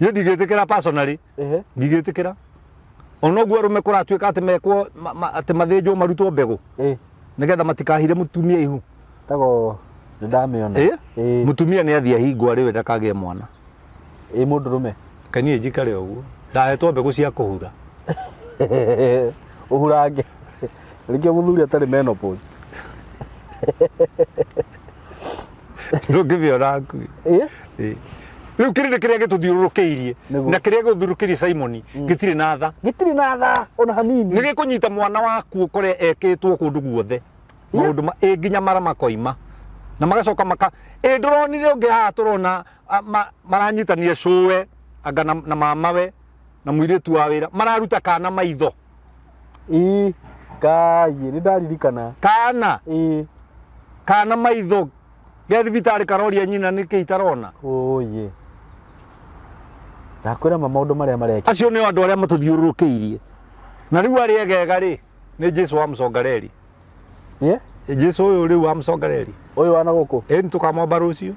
Niĩ ndigĩtĩkĩra personally. Ndigĩtĩkĩra. Ona ũguo arũme kũratuĩka atĩ mekwo, atĩ mathĩnjwo marutwo mbegũ. Nĩgetha matikahire mũtumia ihu. Tago nĩndamĩona. Mũtumia nĩ athiĩ ahingwo arĩ we ndakagĩe mwana. Mũndũrũme. Kaniĩ njikare ũguo. Ndahetwo mbegũ cia kũhura. Ũhurange. Nĩkĩo mũthuri atarĩ menopause. Ndũngĩmĩona hakuhĩ. Rĩu kĩrĩndĩ kĩrĩa gĩtũthiũrũrũkĩirie Nĩguo. na kĩrĩa gĩtũthiũrũrũkĩirie Simon gĩtirĩ na tha. Gĩtirĩ na tha ona hanini. Nĩ gĩkũnyita mwana waku ũkore ekĩtwo kũndũ guothe. Maũndũ ma, nginya mara makoima. Na magacoka maka, ndũronire ũngĩ haha tũrona, maranyitania cũwe anga na mamawe na mũirĩtu wa wĩra mararuta kana maitho. Kai, nĩ ndaririkana. Kana? Kana maitho. Ge thibitarĩ karoria nyina nĩkĩ itarona. Oye. Ndakwĩra ma maũndũ marĩa mareka. Acio nĩo andũ arĩa matũthiũrũrũkĩirie. Na rĩu arĩa egega rĩ, nĩ Jesu wa Mũcongareri. Jesu ũyũ rĩu wa Mũcongareri. Ũyũ wa na gũkũ? Nĩ tũkamwamba rũciũ.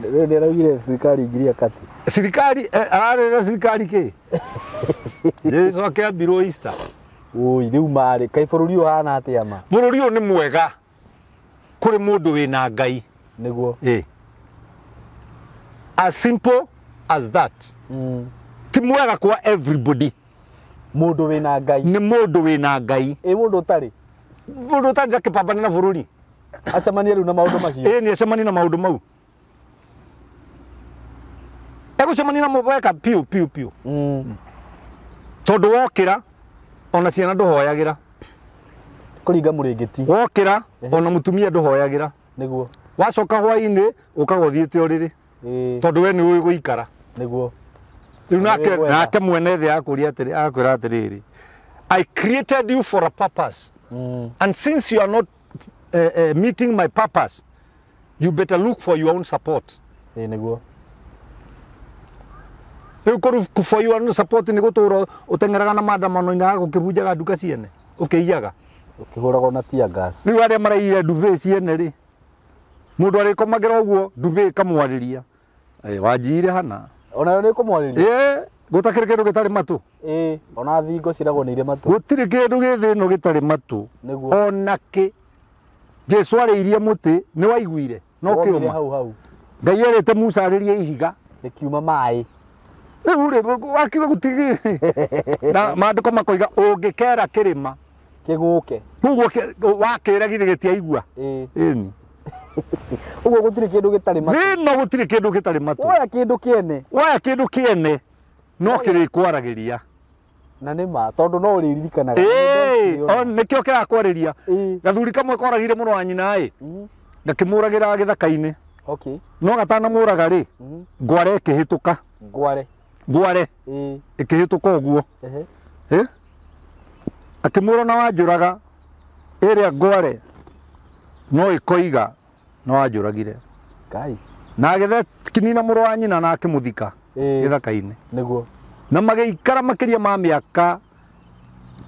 Rĩu nĩ araugire thirikari ingiria kati. Thirikari, ararĩrĩra thirikari kĩ? Jesu akĩambirwo Easter. Oi, rĩu marĩ, kaĩ bũrũri ũyũ ũhana atĩa ma? Bũrũri ũyũ nĩ mwega kũrĩ mũndũ wĩna Ngai. Nĩguo. As simple as that. Ti mwega kwa everybody. Mũndũ wĩna Ngai. Nĩ mũndũ wĩna Ngai. Mũndũ ũtarĩ? Mũndũ ũtarĩ ndakĩpambana na bũrũri. Acemanie rĩu na maũndũ macio. Nĩ acemanie na maũndũ mau. Egũcemania na mũweka piũ piũ piũ. Tondũ wokĩra ona ciana ndũhoyagĩra. Kũringa mũrĩngĩti. Wokĩra ona mũtumia ndũhoyagĩra. Nĩguo. Wacoka hwainĩ ũkaga ũthiĩte ũrĩrĩ. Tondũ we nĩ ũĩ gũikara. Nĩguo. Rĩu Nĩ wĩ nake mwene thĩ akũria atĩrĩ, akwĩra atĩrĩrĩ, I created you for a purpose. And since you are not meeting my purpose, you better look for your own support. Nĩguo. Rĩu kũru for your own support nĩ gũtũra ũteng'eraga na maandamano-inĩ haha ũkĩbunjaga nduka ciene, ũkĩiyaga. Ũkĩhũragwo na tear gas. Rĩu arĩa maraiyire ndube ciene rĩ, mũndũ arĩkomagĩra ũguo ndube ĩkamwarĩria. Wanjiire hana. Ona nĩ ĩkũmwarĩria? Gũtakĩrĩ kĩndũ gĩtarĩ matũ. Ona thingo ciragwo nĩ irĩ matũ. Gũtirĩ kĩndũ gĩ thĩ ĩno gĩtarĩ matũ. Nĩguo. Ona kĩ. Jesu arĩirie mũtĩ nĩ waiguire no Womire kĩũma hau hau. Ngai erĩte Musa arĩrie ihiga. Rĩkiuma maĩ. Rĩu rĩ wakiuga gũtigi na maandĩko makoiga ũngĩkera kĩrĩma Kĩgũke. koguo wakĩra githĩ gĩtiaigua. Ĩĩ. Ĩni. Ũguo gũtirĩ kĩndũ gĩtarĩ matũ. Rĩno gũtirĩ kĩndũ gĩtarĩ matũ. Woya kĩndũ kĩene. Woya kĩndũ kĩene no kĩrĩkwaragĩria. Na nĩ ma tondũ no ũrĩririkanaga. Ĩĩ, o nĩkĩo kĩrakwarĩria. Ĩĩ. Gathuri kamwe koragire mũrũ wa nyina ĩ gakĩmũragĩra gĩthaka-inĩ. Okay. No gatanamũraga rĩ, ngware ĩkĩhĩtũka. Ngware. Ngware Ĩĩ. ĩkĩhĩtũka ũguo. Ehe. Ĩ? Akĩmwĩra na wanjũraga ĩrĩa ngware no ĩkoiga no wanjũragire. Ngai. Na agĩthe kinina mũrũ wa nyina na akĩmũthika Ĩĩ. gĩthaka-inĩ. Nĩguo. Na magĩikara makĩria ma mĩaka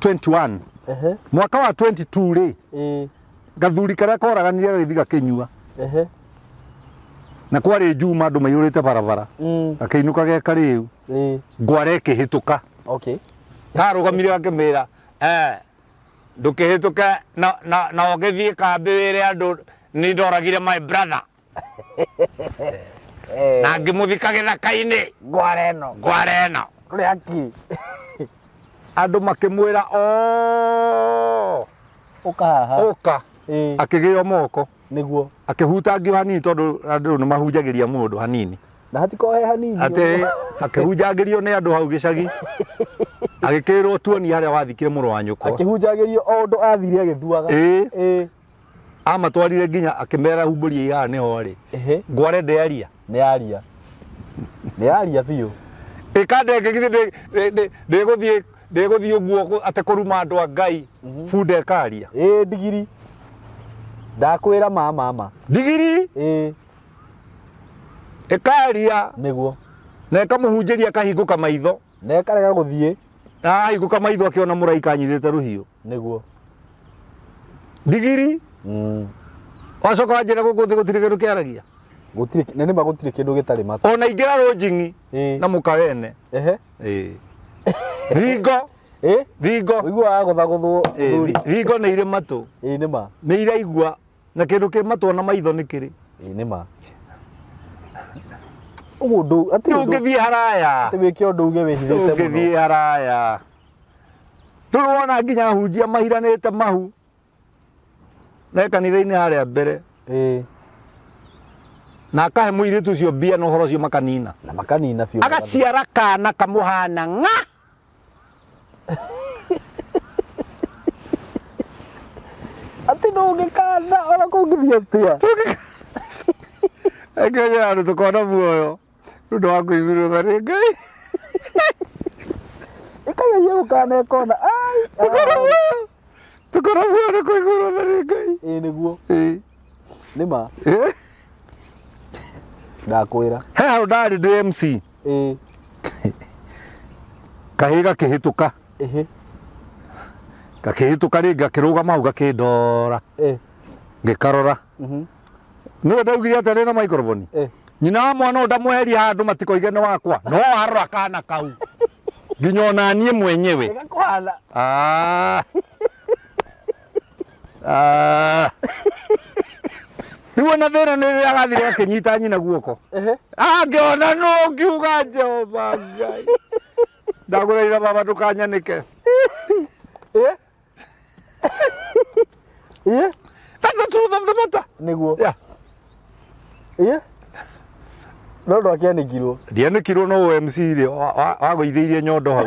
21. Ehe. Mwaka wa 22 rĩ, Ĩĩ. gathuri karĩa koraganire gagĩthiĩ gakĩnyua. Ehe. Na kwarĩ njuma andũ maiyũrĩte barabara. Gakĩinũka ge karĩu. Ĩĩ. Ngware ĩkĩhĩtũka. Okay. Karũgamire gakĩmĩra, eh, ndũkĩhĩtũke na, na, na ũgĩthiĩ kambĩ wĩre andũ nĩ ndoragire my brother na ngĩmũthika gĩthaka-inĩ Ngware ĩno. ngware ĩno. Kũrĩ haki. Andũ makĩmwĩra "Oo, Ũka haha. ũka." Ĩĩ. Akĩgĩo moko. Nĩguo. Akĩhutangio hanini tondũ andũ nĩ mahunjagĩria mũndũ hanini. Na hatikohe hanini. Atĩ akĩhunjangĩrio nĩ andũ hau gĩcagi. Agĩkĩrwo tuonie harĩa wathikire mũrũ wa nyũkwa. Akĩhunjagĩrio o ũndũ athire agĩthuaga. Ĩĩ. Ĩĩ. Amatwarire nginya akĩmera humbũriai haha nĩho rĩ. Ehe. Ngware ndĩaria. Nĩ yaria. Nĩ yaria biũ. Ĩkandenge githĩ ndĩgũthiĩ ndĩgũthiĩ ũguo atĩ kũruma andũ a Ngai. Bunda ĩkaria. Ĩĩ ndigiri. Ndakwĩra ma mama. Ndigiri Ĩĩ. ĩkaria Nĩguo. na ĩkamũhunjĩria akahingũka maitho. Na ĩkarega gũthiĩ. Na ahingũka maitho akĩona mũraika anyitĩte rũhiũ. Nĩguo. Ndigiri wacoka wanjĩra gũkũ thĩ gũtirĩ kĩndũ kĩaragia. Gũtirĩ na nĩma gũtirĩ kĩndũ gĩtarĩ matũ. Ona ingĩra rũnjing'i Ĩĩ. na mũkawene. Ehe. Ĩĩ. Thingo, Ĩĩ. thingo. Ũiguaga gũthagũthwo Ĩĩ, thuri. thingo nĩ irĩ matũ. Ĩĩ nĩ ma. Nĩ iraigua na kĩndũ kĩ matũ ona maitho nĩ kĩrĩ. Ĩĩ nĩ ma. Ũguo ndũ atĩ ũndũ Ndũngĩthiĩ haraya. atĩ wĩke ũndũ uge wĩhithĩte mũno. Ndũngĩthiĩ haraya. Ndũrĩ wona nginya ahunjia mahiranĩte mahu. Na kanitha-inĩ harĩa mbere. Ĩĩ. Na akahe mũirĩtu ũcio mbia na ũhoro ũcio makanina. Na makanina biũ. Agaciara kana kamũhana ng'a. Atĩ ndũngĩkana ona kũngĩthiĩ atĩa. Reke andũ tũkona muoyo nĩ ũndũ wa kũiguĩrwo tha nĩ Ngai. Ĩkageria gũkana ĩkona. Ai. Tũkona muoyo. Tũkona muoyo nĩ kũiguĩrwo tha nĩ Ngai. Ĩĩ nĩguo. Ĩĩ. Nĩ ma. Ĩĩ. Ndakwĩra. He handũ ndarĩ ndĩ MC. Ĩĩ. Kahĩĩ gakĩhĩtũka. Ĩhĩ. Gakĩhĩtũka rĩngĩ gakĩrũgama hau gakĩndora. Ĩĩ. Ngĩkarora. Nĩwe ndaugire atĩa ndĩ na microphone? Nyina wa mwana ũyũ ndamweheria handũ matikoige nĩ wakwa. No warora kana kau. Nginya ona niĩ mwenyewe. Gakũhana. Ah. Ah. Rĩu ona thĩna nĩ rĩrĩa agathire gakĩnyita nyina guoko. Ehe. Angĩona nũ ngiuga Jehova Ngai. Ndagũthaitha baba ndũkanyanĩke. Ĩĩ. Ĩĩ. That's the truth of the matter. Nĩguo. Yeah. Ĩĩ. No ndwakĩanĩkirwo. Ndianĩkirwo no MC rĩ wagũithĩirie nyondo hau.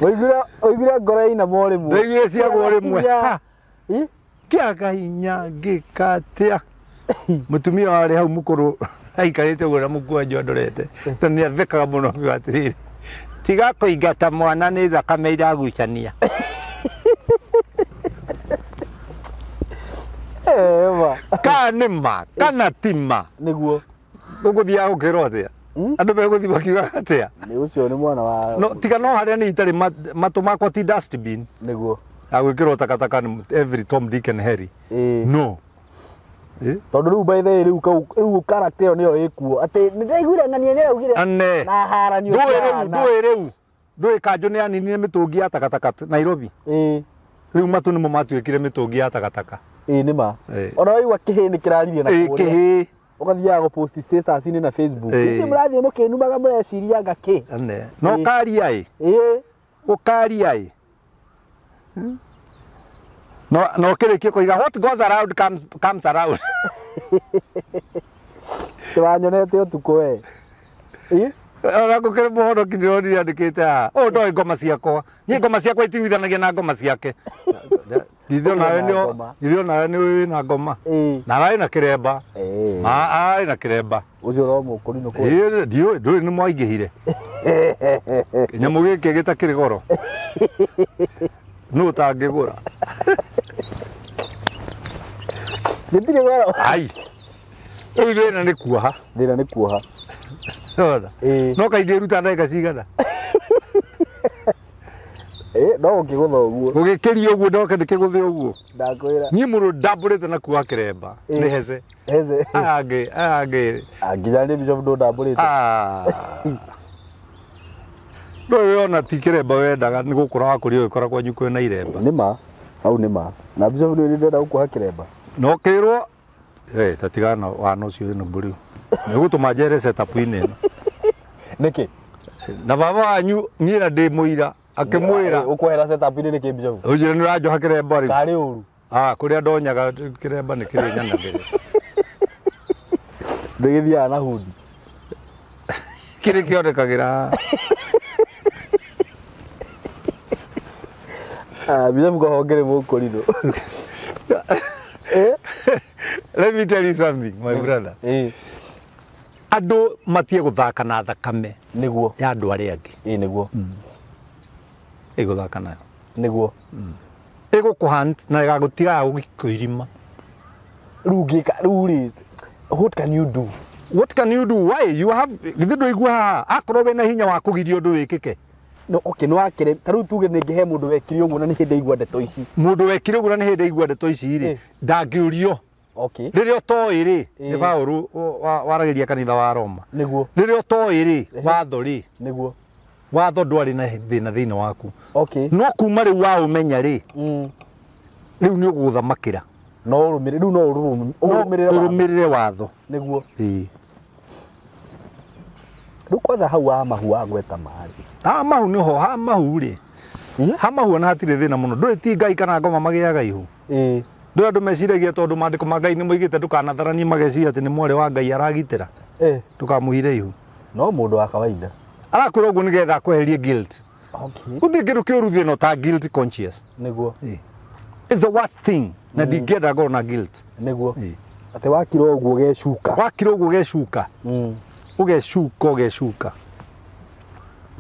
Waiguire waiguire ngoro yainama o rĩmwe. Ndaiguire ciagwo rĩmwe. Kinya. Ĩ? Kĩaga hinya ngĩka atĩa? Mũtumia warĩ hau mũkũrũ aikarĩte ũguo na mũkwanjũ andorete. Na nĩ athekaga mũno akiuga atĩrĩrĩ, tiga kũingata mwana nĩ thakame iragucania. Ema. Kana nĩ ma kana ti ma. Nĩguo. Ũgũthiaga gũkĩrwo atĩa? Andũ megũthiĩ makiugaga atĩa? Nĩ ũcio nĩ mwana wa No, tiga no harĩa nĩ itarĩ matũ makwa ti dustbin. Nĩguo. Ya gwĩkĩrwo takataka nĩ every Tom, Dick and Harry. Ĩĩ. No. Ĩ? Tondũ rĩu by the way rĩu kau rĩu character ĩyo nĩyo ĩkuo atĩ nĩ ndaiguire ng'ania nĩ araugire Ane. na haranio Ndũĩ rĩu, ndũĩ rĩu. Ndũĩ kanjũ nĩ yaninire mĩtũngi ya takataka Nairobi. Ĩĩ. Rĩu matũ nĩmo matuĩkire mĩtũngi ya takataka. Ĩĩ nĩ ma. Ĩĩ. Ona waigua kĩhĩ nĩ kĩraririe na Ĩĩ, kũrĩa. kĩhĩ. Ũgathiaga gũ post status-inĩ na Facebook. Ĩĩ. Ithuĩ mũrathiĩ mũkĩnumaga mũreciria anga kĩ. Ane. No Ĩĩ. ũkaria ĩ. Ĩĩ. Ũkaria ĩ. No no kĩrĩkie kũiga what goes around comes around. Tiwanyonete ũtukũ we. Ĩĩ. Ona gũkĩrĩ mũhonoki ndĩronire andĩkĩte haha. Ũyũ ndoĩ ngoma ciakwa. Niĩ ngoma ciakwa itiiguithanagia na ngoma ciake. Githĩ onawe Ũrĩ na nĩ ngoma. githĩ onawe nĩ wĩ na ngoma. Ĩĩ. Na ararĩ na kĩremba. Ĩĩ. Ma ararĩ na kĩremba. Ũcio no mũkũrinũ kũrĩ. Ĩĩ ndiũĩ ndũĩ nĩ mwaingĩhire. Kĩnyamũ gĩkĩ gĩtakĩrĩ goro. Nũ ũtangĩgũra? Gĩtirĩ goro. Ai. Rĩu thĩna nĩ kuoha. Thĩna nĩ kuoha. Nĩwona? Ĩĩ. No kaingĩ ruta ndagĩka cigana? Ĩĩ no ũkĩgũtha ũguo. Gũgĩkĩria ũguo ndoke ndĩkĩgũthe ũguo. Ndakwĩra. Niĩ mũndũ ndambũrĩte na kuoha kĩremba. Ĩĩ. Nĩ hece. Hece. Aya angĩ, aya angĩ. Nginya nĩ bishop ndũndambũrĩte. Ah. Ndũĩ we ona ti kĩremba wendaga nĩ gũkũra wakũria ũgĩkora kwanyu kwĩna iremba. Nĩ ma. Hau nĩ ma. Na bishop nĩ ndĩrenda gũkuoha kĩremba. No kĩrwo eh ta tigana wana ũcio wĩna mbũri. Nĩ ũgũtũma njere setup-inĩ ĩno. Nĩkĩ? Na baba wanyu niĩ na ndĩ mũira akĩmwĩra Ũkuohera setup-inĩ nĩkĩ bishop? ũnjĩre nĩ ũranjoha kĩremba rĩu. Karĩ ũru. Ah, kũrĩa ndonyaga kĩremba nĩ kĩrĩ nyana mbere. Ndĩgĩthiaga na hundi. Kĩrĩ kĩonekagĩra haha. Ah, bishop kohongere mũkũrinũ. Eh? Let me tell you something, my brother. Ĩĩ. Andũ matige gũthaka na thakame Nĩguo. ya andũ arĩa angĩ. Ĩĩ nĩguo. Ĩgũthaka nayo. Nĩguo. Ĩgũkũhunt na ĩgagũtiga gũkũirima. Rĩu ũngĩka rĩu rĩ what can you do? What can you do? Why? You have githĩ ndũigua haha akorwo wĩna hinya wa kũgiria ũndũ wĩkĩke. No okay nĩ wakĩre ta rĩu tuge nĩngĩ he mũndũ wekire ũguo na nĩ hĩndĩ aigua ndeto ici. Mũndũ wekire ũguo na nĩ hĩndĩ aigua ndeto ici rĩ Ĩ. ndangĩũrio. Okay. Rĩrĩa ũtoĩ rĩ nĩ Ĩ. Paũlũ waragĩria kanitha wa Roma. Nĩguo. Rĩrĩa ũtoĩ rĩ watho rĩ Nĩguo. watho ndwarĩ na thĩna thĩinĩ waku. Okay. No kuma rĩu waũmenya rĩ rĩu nĩ ũgũthamakĩra. No ũrũmĩrĩre rĩu no ũrũmĩrĩre watho. Ũrũmĩrĩre watho. Nĩguo. Ĩĩ. Rĩu kwanza hau wa mahu wagweta marĩ. Ha mahu nĩho ha mahu rĩ. Ĩ? Ha mahu ona hatirĩ thĩna mũno. Ndũĩ ti Ngai kana ngoma magĩaga ihu. Ĩĩ. Ndũĩ andũ meciragia tondũ maandĩko ma Ngai nĩ moigĩte ndũkanatharanie mageciria atĩ nĩ mwarĩ wa Ngai aragitĩra. Ĩ. Ndũkamũhire ihu. No mũndũ wa kawaida. Arakwĩra ũguo nĩgetha akweherie guilt. Okay. Gũtirĩ kĩndũ kĩũru thĩ ĩno ta guilt conscious. Nĩguo. Ĩ. It's the worst thing. Na ndingĩenda ngorwo na guilt. Nĩguo. Ĩ. Atĩ wakira ũguo ũgecuka. Wakira ũguo ũgecuka. Ũgecuka ũgecuka.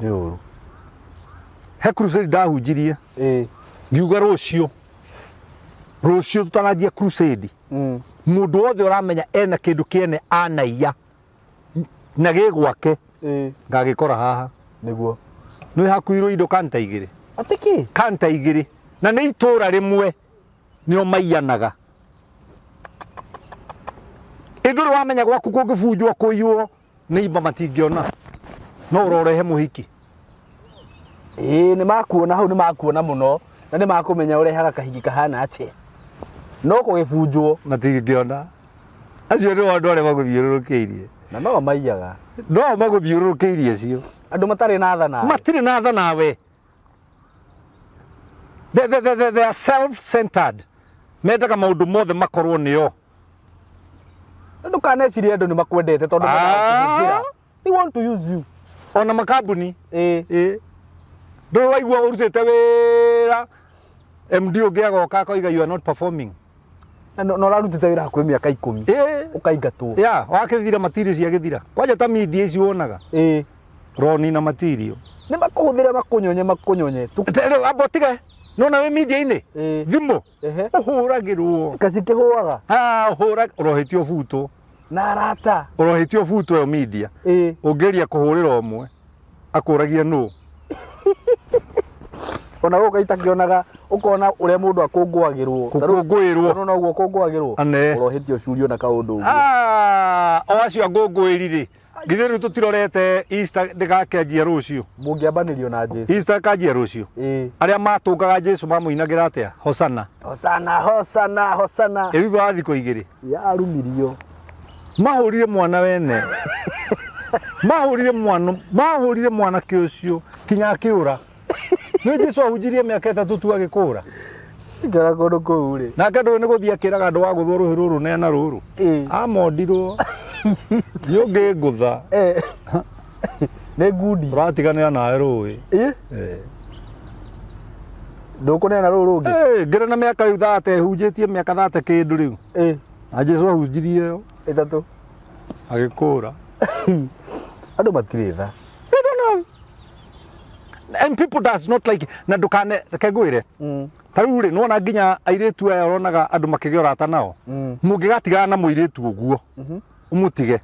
Nĩ ũru. He crusade ndahunjirie. Ĩ. Ngiuga rũciũ. Rũciũ tũtananjia crusade. Mũndũ wothe ũramenya ena kĩndũ kĩene anaiya na gĩ gwake Ĩ. ngagĩkora haha. Nĩguo. Nĩ hakuirwo indo kanta igĩrĩ. Atĩ kĩ? Kanta igĩrĩ. Na nĩ itũra rĩmwe nĩo maiyanaga. Ĩ ndũrĩ wamenya gwaku kũngĩbunjwo kũiywo nĩ imba matingĩona. No ũrorehe mũhiki. Ĩĩ nĩ makuona hau nĩ makuona mũno na nĩ makũmenya ũrehaga kahiki kahana atĩa. No kũgĩbunjwo Matingĩona. Acio nĩo andũ arĩa magũthiũrũrũkĩirie. na no maiyaga. No magũthiũrũrũkĩirie acio. Andũ matarĩ na tha nawe. Matirĩ na tha nawe. They are self-centered. Mendaga maũndũ mothe makorwo nĩo. Ndũkanecirie andũ nĩ makwendete tondũ mendaga gũkũhũthĩra. They want to use you. Ona makambuni. Ĩĩ. Ĩĩ. Ndũrĩ waigua ũrutĩte wĩra MD ũngĩ agoka akoiga you are not performing. Na no ũrarutĩte wĩra hakuhĩ mĩaka 10. Ĩĩ. Ũkaingatwo. Ya, wakĩthira material ciagĩthira. Kwanja ta media ici wonaga. Ĩĩ. Roni na material. Nĩ makũhũthĩre makũnyonye makũnyonye. Rĩu amba ũtige. Nona wĩ media-inĩ. Ĩĩ. Thimũ. Ehe. Ũhũragĩrwo. Kacikĩhũaga. Ah, ũhũra ũrohĩtio butwo. Na arata. Ũrohĩtio butwo ĩyo media. Ĩĩ. Ũngĩgeria kũhũrĩra ũmwe akũragia nũ. Ona gũkũ itakĩonaga ũkona ũrĩa mũndũ akũngũagĩrwo. Gũkũngũĩrwo. No noguo ũkũngũagĩrwo. Ane. Ũrohĩtio curio na kaũndũ ũguo. Ah, o acio angũngũĩri rĩ. Githĩ rĩu tũtirorete Easter ndĩgakĩanjia rũciũ? Mũngĩambanĩrio na Jesu. Easter ĩkanjia rũciũ. Arĩa matũngaga Jesu mamũinagĩra atĩa? Hosana. Hosana, hosana, hosana. Ĩ thutha wa thikũ igĩrĩ Yarumirio. Mahũrire mwana wene, mahũrire mwana, mahũrire mwanake ũcio kinya akĩũra. Nĩ Jesu ahunjirie mĩaka 3 tu agĩkũra. Ngĩra kũndũ kũu rĩ. Nake ndũĩ nĩ gũthiĩ akĩraga andũ wa gũthwo rũhĩ rũrũ neana rũrũ. Amondirwo. Nĩ ũngĩngũtha. Nĩ ngundi. Tũratiganĩra nawe rũĩ. Ndũkũneana rũũ rũngĩ. Ngĩrĩ na mĩaka rĩu 30 hunjĩtie mĩaka 30 kĩndũ rĩu. Na Jesu ahunjirie ĩyo. 3. Agĩkũra. Andũ matirĩ tha. They don't have. And people does not like na ndukane reke ngwĩre. Ta rĩu rĩ nĩwona nginya airĩtu aya ũronaga andũ makĩgĩa ũrata nao. Mũngĩgatigana na mũirĩtu ũguo. Ũmũtige.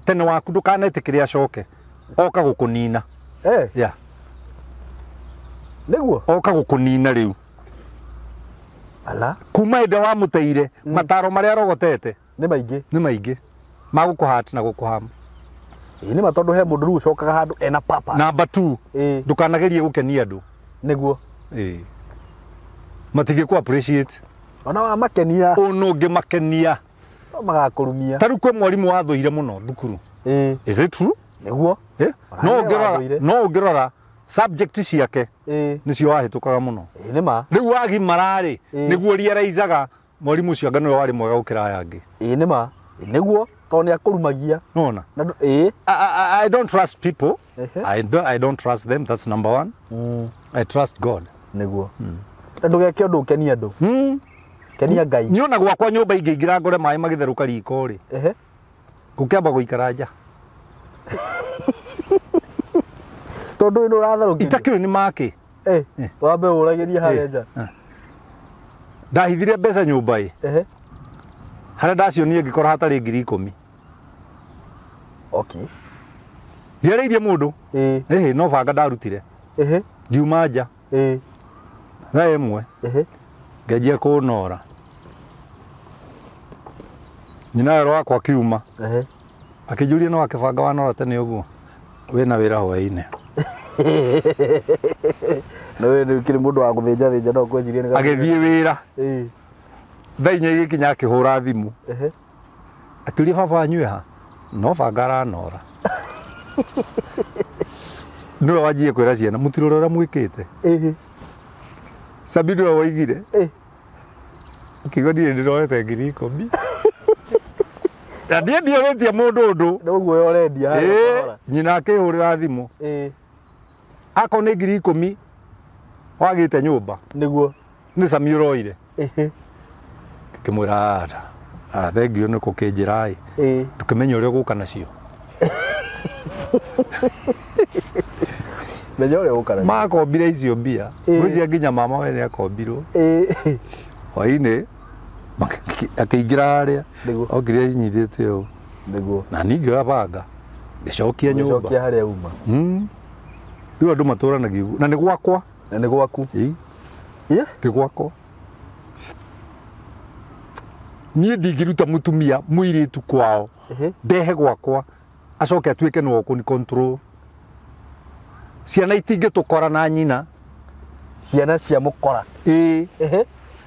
Tene waku ndũkanetĩkĩre acoke. Oka gũkũnina. Yeah. Nĩguo? Oka gũkũnina rĩu. Ala. Kuma hĩndĩ wamũteire, mataro marĩa arogotete. Nĩ maingĩ. Nĩ maingĩ. Ma gũkũhati na gũkũhama. Ĩĩ nĩ ma tondũ he mũndũ rĩu ũcokaga handũ ena papa. Number 2. Ndũkanagerie gũkenia andũ. Nĩguo. Matingĩkũ appreciate. Ona wamakenia. Ũnũ ũngĩmakenia. No magakũrumia. Ta rĩu kwĩ mwarimũ wathũire mũno thukuru. Is it true? Nĩguo. Ona No nĩwe ũngĩrora, wathũire. no ũngĩrora subject ciake nĩcio wahĩtũkaga mũno. Ĩĩ nĩ ma. Rĩu wagimara-rĩ, nĩguo realizaga mwarimũ ũcio anga nĩwe warĩ mwega gũkĩra aya angĩ. Ĩĩ nĩ ma. Nĩguo, tondũ nĩ akũrumagia. Nona. Na ndũ-, ĩĩ. I don't trust people. I don't trust them. That's number 1. I trust God. Nĩguo. Na ndũgeke ũndũ ũkenie andũ. Kenia Ngai. Niĩ ona gwakwa nyũmba ingĩingĩra ngore maĩ magĩtherũka riko rĩ. Ngũkĩamba gũikara nja. Tondũ nĩ ũratherũkĩrio. Itakĩũĩ nĩ makĩ. Wambe ũragĩrie harĩa nja. Ndahithire mbeca nyũmba ĩ. Harĩa ndacionire ngĩkora hatarĩ ngiri ikũmi. Ndiarĩirie mũndũ. No banga ndarutire. Ngiuma nja. Thaa 1. Ngĩanjia kũnora. Nyina werũ wakwa akiuma. Akĩnjũria no akĩbanga wanora tene ũguo. Wĩna wĩra hwaĩ-inĩ. No we nĩ ũkĩrĩ mũndũ wa gũthĩnja thĩnja no kwenjirie nĩ Agĩthiĩ wĩra. Thaa 4 igĩkinya akĩhũra thimũ. Akĩũria baba wanyu ha? No banga aranora. Nĩwe wanjie kwĩra ciana mũtirore ũrĩa mwĩkĩte. Sabini nĩwe woigire. Ũkiuga niĩ ndĩroete ngiri ikũmi. Na niĩ ndiorĩtie mũndũ ũndũ. Nĩ ũguo we ũrendia harĩa ũkahora. Nyina akĩhũrĩra thimũ. Akorwo nĩ ngiri ikũmi wagĩte nyũmba. Nĩguo. Nĩ Sami ũroire. Ngĩmwĩra, thengiũ nĩ gũkĩnjĩra ĩ. Ndũkĩmenye ũrĩa ũgũka nacio. Menya ũrĩa ũgũka nacio. Makombire icio mbia. Ngwĩciria nginya mama we nĩ akombirwo. Hwainĩ akĩingĩra harĩa. Nĩguo. Okire anyitĩte ũũ. Nĩguo. Na niĩ ngĩoya banga. Ngĩcokia nyũmba. Ngĩcokia harĩa uma. Rĩu andũ matũranagia ũguo. Na nĩ gwakwa. Na nĩ gwaku. Ĩĩ. Nĩ gwakwa. Niĩ ndingĩruta mũtumia mũirĩtu kwao. Ndehe gwakwa acoke atuĩke nĩwe ũkũni control. Ciana itingĩtũkora na nyina. Ciana cia mũkora. Ĩĩ.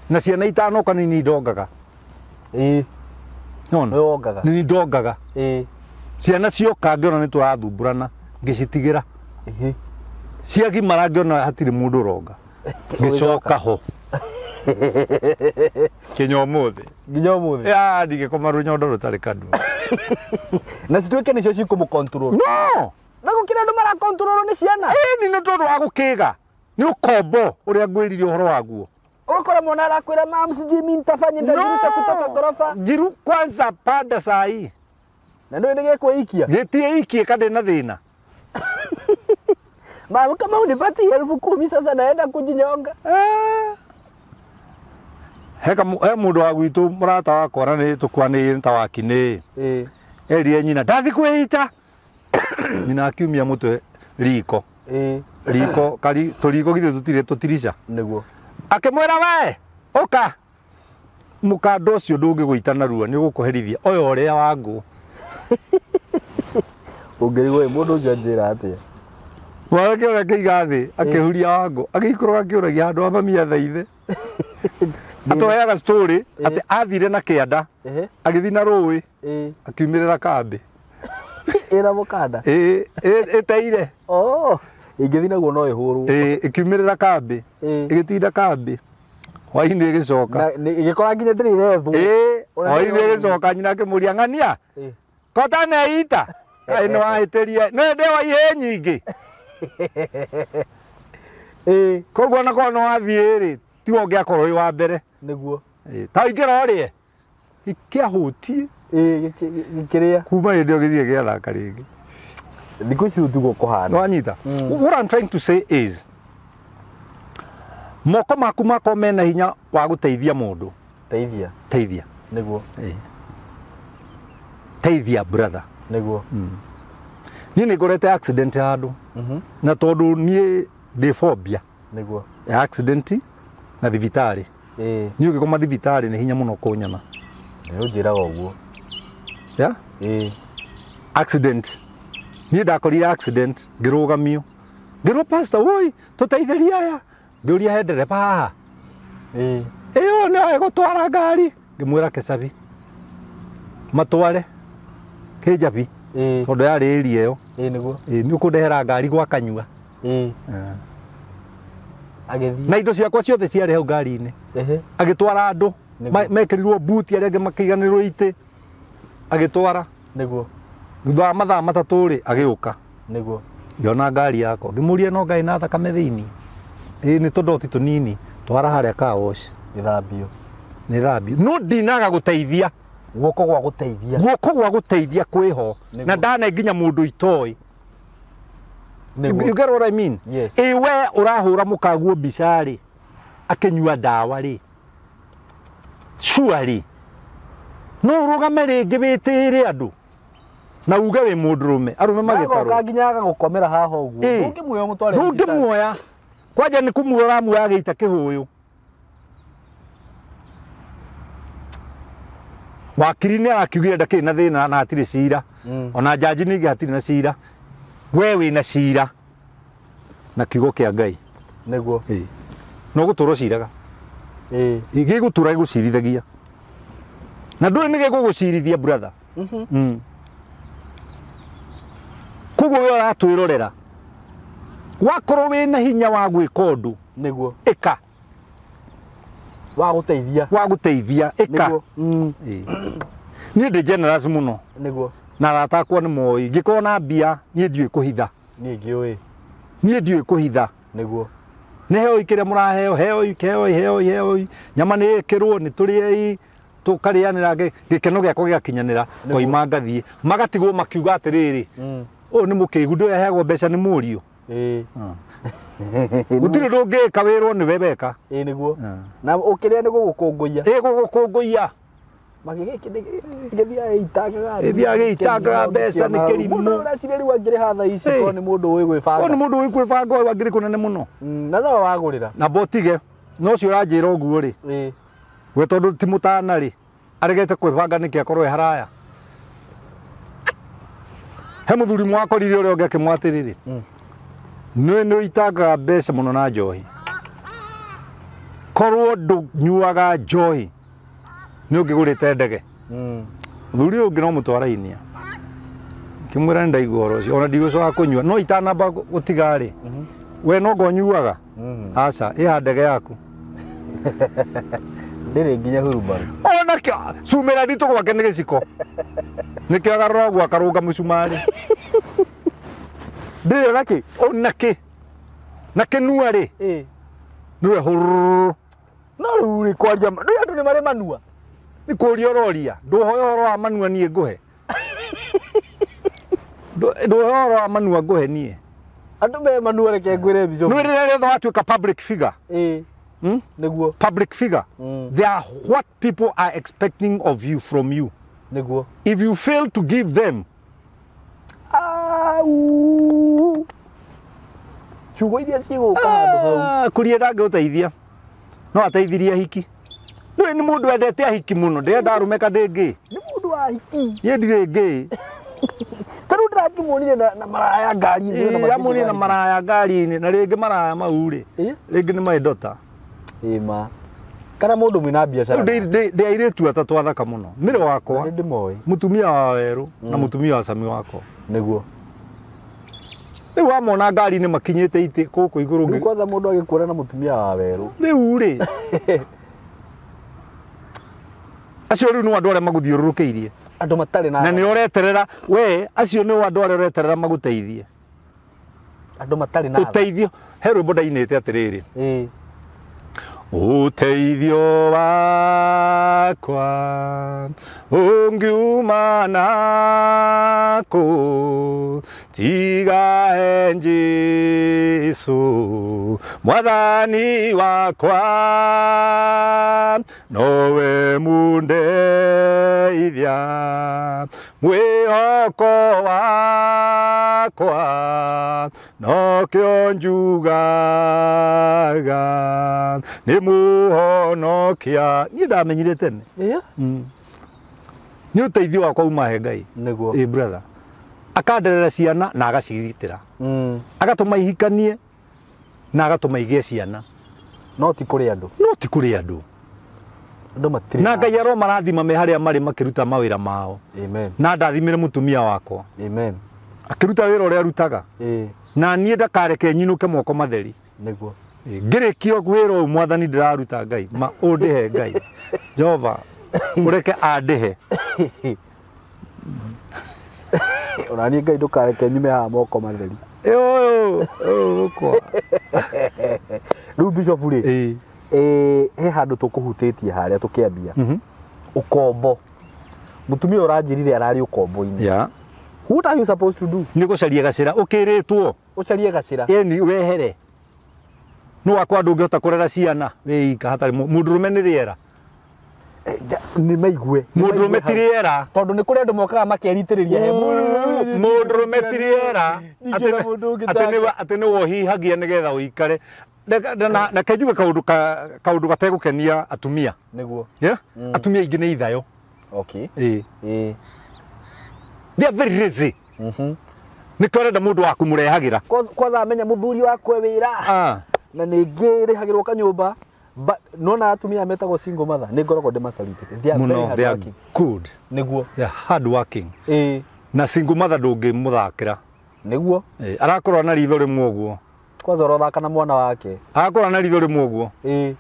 Na ciana itanoka nĩ niĩ ndongaga. Nĩwona? Nĩ wongaga. Nĩ niĩ ndongaga. Ciana cioka ngĩona nĩ tũrathumburana ngĩcitigĩra. Ciagimara ngĩona hatirĩ mũndũ ũronga. Ngĩcoka ho. Kinya ũmũthĩ. Nginya ũmũthĩ. Ya, ndingĩkoma rũnyondo rũtarĩ kanua. Na cituĩke nĩcio cikũmũ control. No! Na gũkĩra andũ mara control nĩ ciana. Ĩni nĩ tondũ wa gũkĩga. Nĩ ũkombo ũrĩa ngwĩrire ũhoro waguo. Ũgakora mwana arakwĩra mam sijui mimi nitafanya nitajirusha No! kutoka ghorofa. Njiru kwanza panda sai. Na ndio nĩ gĩkwĩikia. Gĩtiĩikie ka ndĩ na thĩna. Mam kama unipati 10,000 sasa naenda kujinyonga. He mũndũ wa gwitũ mũrata wakwa na nĩ tũkwanĩire ta wakinĩ. Erire nyina ndathi kwĩita. Nyina akiumia mũtwe riko. Riko kari tũriko githĩ tũtirĩ tũtirica. Nĩguo. Akĩmwĩra we ũka. Mũkanda ũcio ndũngĩgũita narua nĩ ũgũkũherithia. Oya ũrĩa wa ngũ. Ũngĩrigwo ĩ mũndũ ũcio anjĩra atĩa? Mwanake ũrĩa akĩiga thĩ akĩhuria wangũ agĩikũrũka akĩũragia handũ ha mami athaithe. Atũheaga story atĩ athire na kĩanda agĩthiĩ na rũĩ akiumĩrĩra kambĩ. Ĩna mũkanda? Ĩ ĩteire. Oh, ĩngĩthiĩ naguo no ĩhũrwo. Ĩ ĩkiumĩrĩra kambĩ. Ĩgĩtinda kambĩ. Hwainĩ ĩgĩcoka. Na ĩgĩkora nginya ndĩrĩ ĩrethwo. Ĩ hwainĩ ĩgĩcoka nyina akĩmũria ng'ania. Kota neita. Kaĩ nĩ wahĩtĩria. Nĩ ndĩ wa ihĩ nyingĩ. Ĩ. Koguo ona korwo nĩ wathiĩ rĩ, tiwe ũngĩakorwo wĩ wa mbere. Nĩguo. Ta ingĩra ũrĩe. Gĩkĩahũtiĩ. Ĩ gĩkĩrĩa. Kuma hĩndĩ ĩyo gĩthiĩ gĩathaka rĩngĩ. Thikũ ici rĩu tiguo kũhana. Nĩwanyita? What I'm trying to say is moko maku makorwo mena hinya wa gũteithia mũndũ. Teithia. Teithia. Nĩguo. Teithia brother. Nĩguo. Niĩ nĩ ngorete accident handũ. Na tondũ niĩ ndĩ phobia. Nĩguo. Ya accident na thibitarĩ. Ĩĩ. Niĩ ũngĩkoma thibitarĩ nĩ hinya mũno kũnyona. Nĩ ũnjĩraga ũguo. Yeah? Ĩĩ. Accident. Niĩ ndakorire accident ngĩrũgamio. Ngĩrwo pastor, woi, tũteithĩrie aya. Ngĩũria he ndereba haha. Ĩĩ. Ĩyo nĩoĩ gũtwara ngari. Ngĩmwĩra Kecabi. Matware. Kĩnjabi. Ĩĩ. Tondũ yarĩ area ĩyo. Ĩĩ nĩguo. Ĩĩ nĩ ũkũndehera ngari gwa kanyua. Ĩĩ. Agĩthiĩ. Na indo ciakwa ciothe ciarĩ hau ngari-inĩ. Ehe. Agĩtwara andũ. Nĩguo. Mekĩrirwo buti arĩa angĩ makĩiganĩrwo itĩ. Agĩtwara. Nĩguo. Thutha wa mathaa matatũ rĩ agĩũka. Nĩguo. Ngĩona ngari yakwa. Ngĩmũria no ngarĩ na thakame thĩinĩ. Ĩĩ nĩ tũndoti tũnini. Twara harĩa car wash. Ĩthambio. Nĩ thambio. No ndinaga gũteithia. Guoko gwa gũteithia. Guoko gwa gũteithia kwĩho. Nĩguo. Na ndane nginya mũndũ itoĩ. Nĩguo. You get what I mean? Yes. Ĩ we ũrahũra mũkaguo mbica rĩ, akĩnyua ndawa rĩ, surely no ũrũgame rĩngĩ wĩtĩĩre andũ na uge wĩ mũndũrũme, arũme Agoka magĩtarwo. nginya agagũkomera haha ũguo. Ĩ. Ndũngĩmuoya ũmũtware thibitarĩ. Ndũngĩmuoya. Kwanja nĩ kũmuoya ũramuoya agĩita kĩhũyũ. Wakiri nĩ arakiugire ndakĩrĩ na thĩna na hatirĩ cira. Ona jaji ningĩ hatirĩ na cira. We wĩna cira na kiugo kĩa Ngai. Nĩguo. Ĩĩ. No gũtũra ũciraga. Ĩĩ. Gĩgũtũra gĩgũcirithagia. Na ndũĩ nĩ gĩgũgũcirithia brother. Koguo we ũratwĩrorera. Wakorwo wĩna hinya wa gwĩka ũndũ. Nĩguo. Ĩka. Wa gũteithia. Wa gũteithia, ĩka. Nĩguo. Ĩĩ. Niĩ ndĩ generous mũno. Nĩguo. Na arata akwa nĩ moĩ. Ingĩkorwo na mbia, niĩ ndiũĩ kũhitha. Niĩ ngĩũĩ. Niĩ ndiũĩ kũhitha. Nĩguo. Nĩ heoi kĩrĩa mũraheo, heoi, heoi, heoi, heoi. Nyama nĩ ĩkĩrwo, nĩ tũrĩei, tũkarĩanĩra gĩkeno gĩakwa gĩgakinyanĩra, ngoima ngathiĩ. Magatigwo makiuga atĩrĩrĩ, ũyũ nĩ mũkĩgu, ndũĩ aheagwo mbeca nĩ mũriũ. Ĩĩ. Gũtirĩ ũndũ ũngĩka wĩrwo nĩwe weka. Ĩĩ nĩguo. Na ũkĩrĩa nĩ gũgũkũngũiya. Ĩĩ gũgũkũngũiya. Gĩthiaga gĩitangaga. Gĩthiaga gĩitangaga mbeca nĩ kĩrimũ. Mũndũ ũreciria rĩu angĩrĩha thaa ici Ĩĩ. korwo nĩ mũndũ ũĩ gwĩbanga. Korwo nĩ mũndũ ũĩ gwĩbanga ũyũ angĩrĩ kũnene mũno. Na no wagũrĩra. Na mbotige. Na ũcio ũranjĩra ũguo rĩ. Ĩĩ. We tondũ ti mũtana rĩ, aregete kwĩbanga nĩkĩ akorwo e haraya. He mũthuri mwakorire ũrĩa ũngĩ akĩmwa atĩrĩrĩ, nĩ nĩ ũitangaga mbeca mũno na njohi. Korwo ndũnyuaga njohi nĩ ũngĩgũrĩte ndege. Mũthuri ũyũ ũngĩ no mũtwarainia. Ngĩmwĩra nĩ ndaigua ũhoro ũcio, ona ndigũcoka kũnyua. No itanamba gũtiga rĩ, we no anga ũnyuaga? Aca, ĩha ndege yaku. Ndĩrĩ nginya hurubarũ. Ona kĩo, cumĩra nditũ gwake nĩ gĩciko. Nĩkĩo agarũra ũguo akarũnga mũcumarĩ. Ndĩrĩ ona kĩ? Ona kĩ? Na kĩnua rĩ? Ĩĩ. Nĩwe hũrũrũ. No rĩu rĩ kwaria ma, rĩu andũ nĩ marĩ manua. Nĩ kũria ũroria, ndũhoe ũhoro wa manua niĩ ngũhe. Ndũhoe ũhoro wa manua ngũhe niĩ. Andũ me manua reke ngwĩre Bishop. Nĩ rĩrĩa rĩothe watuĩka public figure. Ĩĩ. Nĩguo. Public figure. They are what people are expecting of you, from you. Nĩguo. If you fail to give them. Au. Ciugo iria cigũka handũ hau. Kuria ndangĩgũteithia. No ateithirie ahiki. Nĩ nĩ mũndũ wendete ahiki mũno, ndĩrenda arũme ka ndĩ ngĩ. Nĩ mũndũ wa ahiki. Niĩ ndirĩ ngĩ. Ta rĩu ndĩra Ũrakĩmuonire na maraya ngari-inĩ na Ĩĩ, amuonire na maraya ngari-inĩ na rĩngĩ maraya mau rĩ Ĩĩ. rĩngĩ nĩ maĩndota. Ĩĩ ma. Kana mũndũ mwĩna biacara. Rĩu ndĩ airĩtu atatũ athaka mũno, mĩrĩ wakwa, Nĩ ndĩmoĩ. mũtumia wa werũ na mũtumia wa cami wakwa. Nĩguo. Rĩu wamona ngari-inĩ makinyĩte itĩ gũkũ igũrũ Rĩu kwanza mũndũ agĩkuona na mũtumia wa werũ. Rĩu rĩ acio rĩu nĩ andũ arĩa magũthiũrũrũkĩirie. Andũ matarĩ na Na nĩ ũreterera we, acio nĩ andũ arĩa ũreterera magũteithie. Andũ matarĩ na ũteithio. He rwĩmbo ndainĩte atĩrĩrĩ. Ĩĩ. Ũteithio wakwa ũngiuma nakũ tiga he Jesũ mwathani wakwa nowe mundeithia mwĩhoko wakwa nokĩo njugaga nĩ mũhonokia. Niĩ ndamenyire tene. Ĩĩ. Nĩ ũteithio wakwa uma he Ngai. Nĩguo. Ĩ brother, akanderera ciana na agacigitĩra, agatũma ihikanie na agatũma igĩe ciana. No ti kũrĩ andũ. No ti kũrĩ andũ. Andũ matirĩ na Ngai aromarathima me harĩa marĩ makĩruta mawĩra mao. Amen. Na ndathimire mũtumia wakwa. Amen. Akĩruta wĩra ũrĩa arutaga. Ĩĩ. Na niĩ ndakareke nyinũke moko matheri. Nĩguo. Ngĩrĩkia wĩra ũyũ mwathani ndĩraruta Ngai ma ũndĩhe Ngai Jehova ũreke andĩhe. Ona niĩ Ngai ndũkareke nyume haha moko matheri. Ũyũ ũyũ gũkwa. Rĩu Bishop rĩ, Ĩĩ. He handũ tũkũhutĩtie harĩa tũkĩambia. Ũkombo. Mũtumia ũranjĩrire ararĩ ũkombo-inĩ. Yeah. What are you supposed to do? Nĩ gũcaria gacĩra ũkĩrĩtwo. Ũcarie gacĩra. Ĩni wehere. Nĩ wakwa ndũngĩhota kũrera ciana wĩika hatarĩ mũndũrũme nĩ rĩera. Nĩ maigue. Mũndũrũme ti rĩera. Tondũ nĩ kũrĩ andũ mokaga makeritĩrĩria he Mũndũrũme ti rĩera. Ndingĩona mũndũ ũngĩ take. Atĩ nĩ wohihagia nĩgetha ũikare. Na kenjuge kaũndũ gategũkenia atumia. Nĩguo. Yeah? Atumia aingĩ nĩ ithayo. Okay. Ĩĩ. Ĩĩ. They are very lazy. Nĩkĩo arenda mũndũ wa kũmũrehagĩra. Kwanza amenya mũthuri wakwe wĩra. Na nĩ ngĩrĩhagĩrwo kanyũmba. But nona atumia metagwo single mother nĩ ngoragwo ndĩmasalutĩte. They are very Mũno, hard they are working. good. Nĩguo. They are hard working. Ĩĩ. Na single mother ndũngĩmũthakĩra. Nĩguo. Ĩĩ, arakorwo na ritho rĩmwe ũguo. Kwanza ũrothaka na mwana wake. Arakorwo na ritho rĩmwe ũguo. Ĩĩ.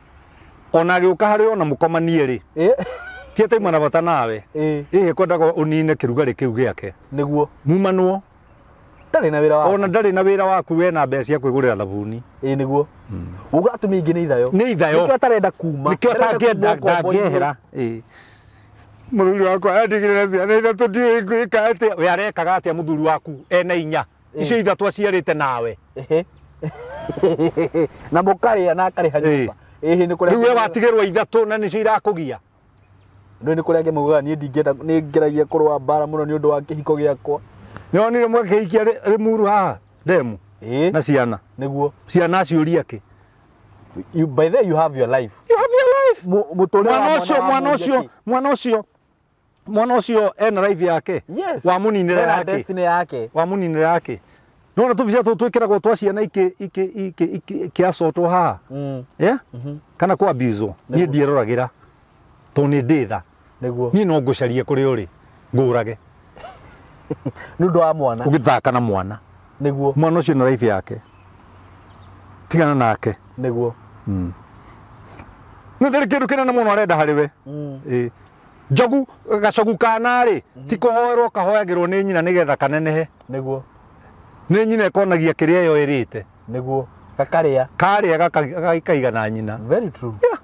Ona agĩũka harĩ ona mũkomanie rĩ. Ĩĩ. Ti atĩ auma na bata nawe. Ĩĩ. Ĩhĩ kwendaga ũnine kĩrugarĩ kĩu gĩake. Nĩguo. Mumanwo. Ndarĩ na wĩra waku. Ona ndarĩ na wĩra waku we na mbeca cia kwĩgũrĩra thabuni. Ĩĩ nĩguo. Uga atumia aingĩ nĩ ithayo. Nĩ ithayo. Nĩkĩo atarenda kuma. Nĩkĩo Ndarenda kuma atangĩenda ũkombo-inĩ. ndangĩehera. Ĩĩ. Mũthuri wakwa andigire na ciana ithatũ ndiũĩ ngwĩka atĩa. We arekaga atĩa mũthuri waku ena inya? Icio ithatũ aciarĩte nawe. Ehe. Na mũkarĩa na akarĩha nyũmba. Ĩhĩ nĩ kũrĩa. Rĩu we watigĩrwo ithatũ na nĩcio irakũgia. Nĩ kũrĩa angĩ maugaga niĩ ndingĩenda nĩ ngeragia kũrũa mbara mũno nĩ ũndũ wa kĩhiko gĩakwa. Nĩwonire mwakĩhikia Rĩmuru haha ndemu Ĩĩ. na ciana. Nĩguo. Ciana aciũria kĩ? You, by the way, you have your life. You have your life. Mũtũrĩre wa Mwana mwana ũcio, wa mwana mũriũ ũcio, kĩ? mwana ũcio, mwana ũcio ena life yake. Yes. Wamuninĩra Ena yake. destiny yake. Wamuninĩra yake. Nĩwona tũbica tũtũ twĩkĩragwo twa ciana ikĩacotwo haha. Yeah? Kana kwa abuse-wo. Niĩ ndieroragĩra. Tondũ nĩ ndĩ tha. Nĩguo. Niĩ no ngũcarie kũrĩa ũrĩ ngũrage. Nĩ ũndũ wa mwana. Ũgĩthaka na mwana. Nĩguo. Mwana ũcio na life yake. Tigana nake. Nĩguo. Nĩ ndarĩ kĩndũ kĩnene mũno arenda harĩ we. Ĩĩ. Njogu, gacogu kana rĩ, ti kũhoerwo kahoyagĩrwo nĩ nyina nĩgetha kanenehe. Nĩguo. Nĩ nyina ĩkonagia kĩrĩa ĩyo ĩrĩte. Nĩguo. Gakarĩa. Karĩa gakaigana na nyina. Very true. Yeah.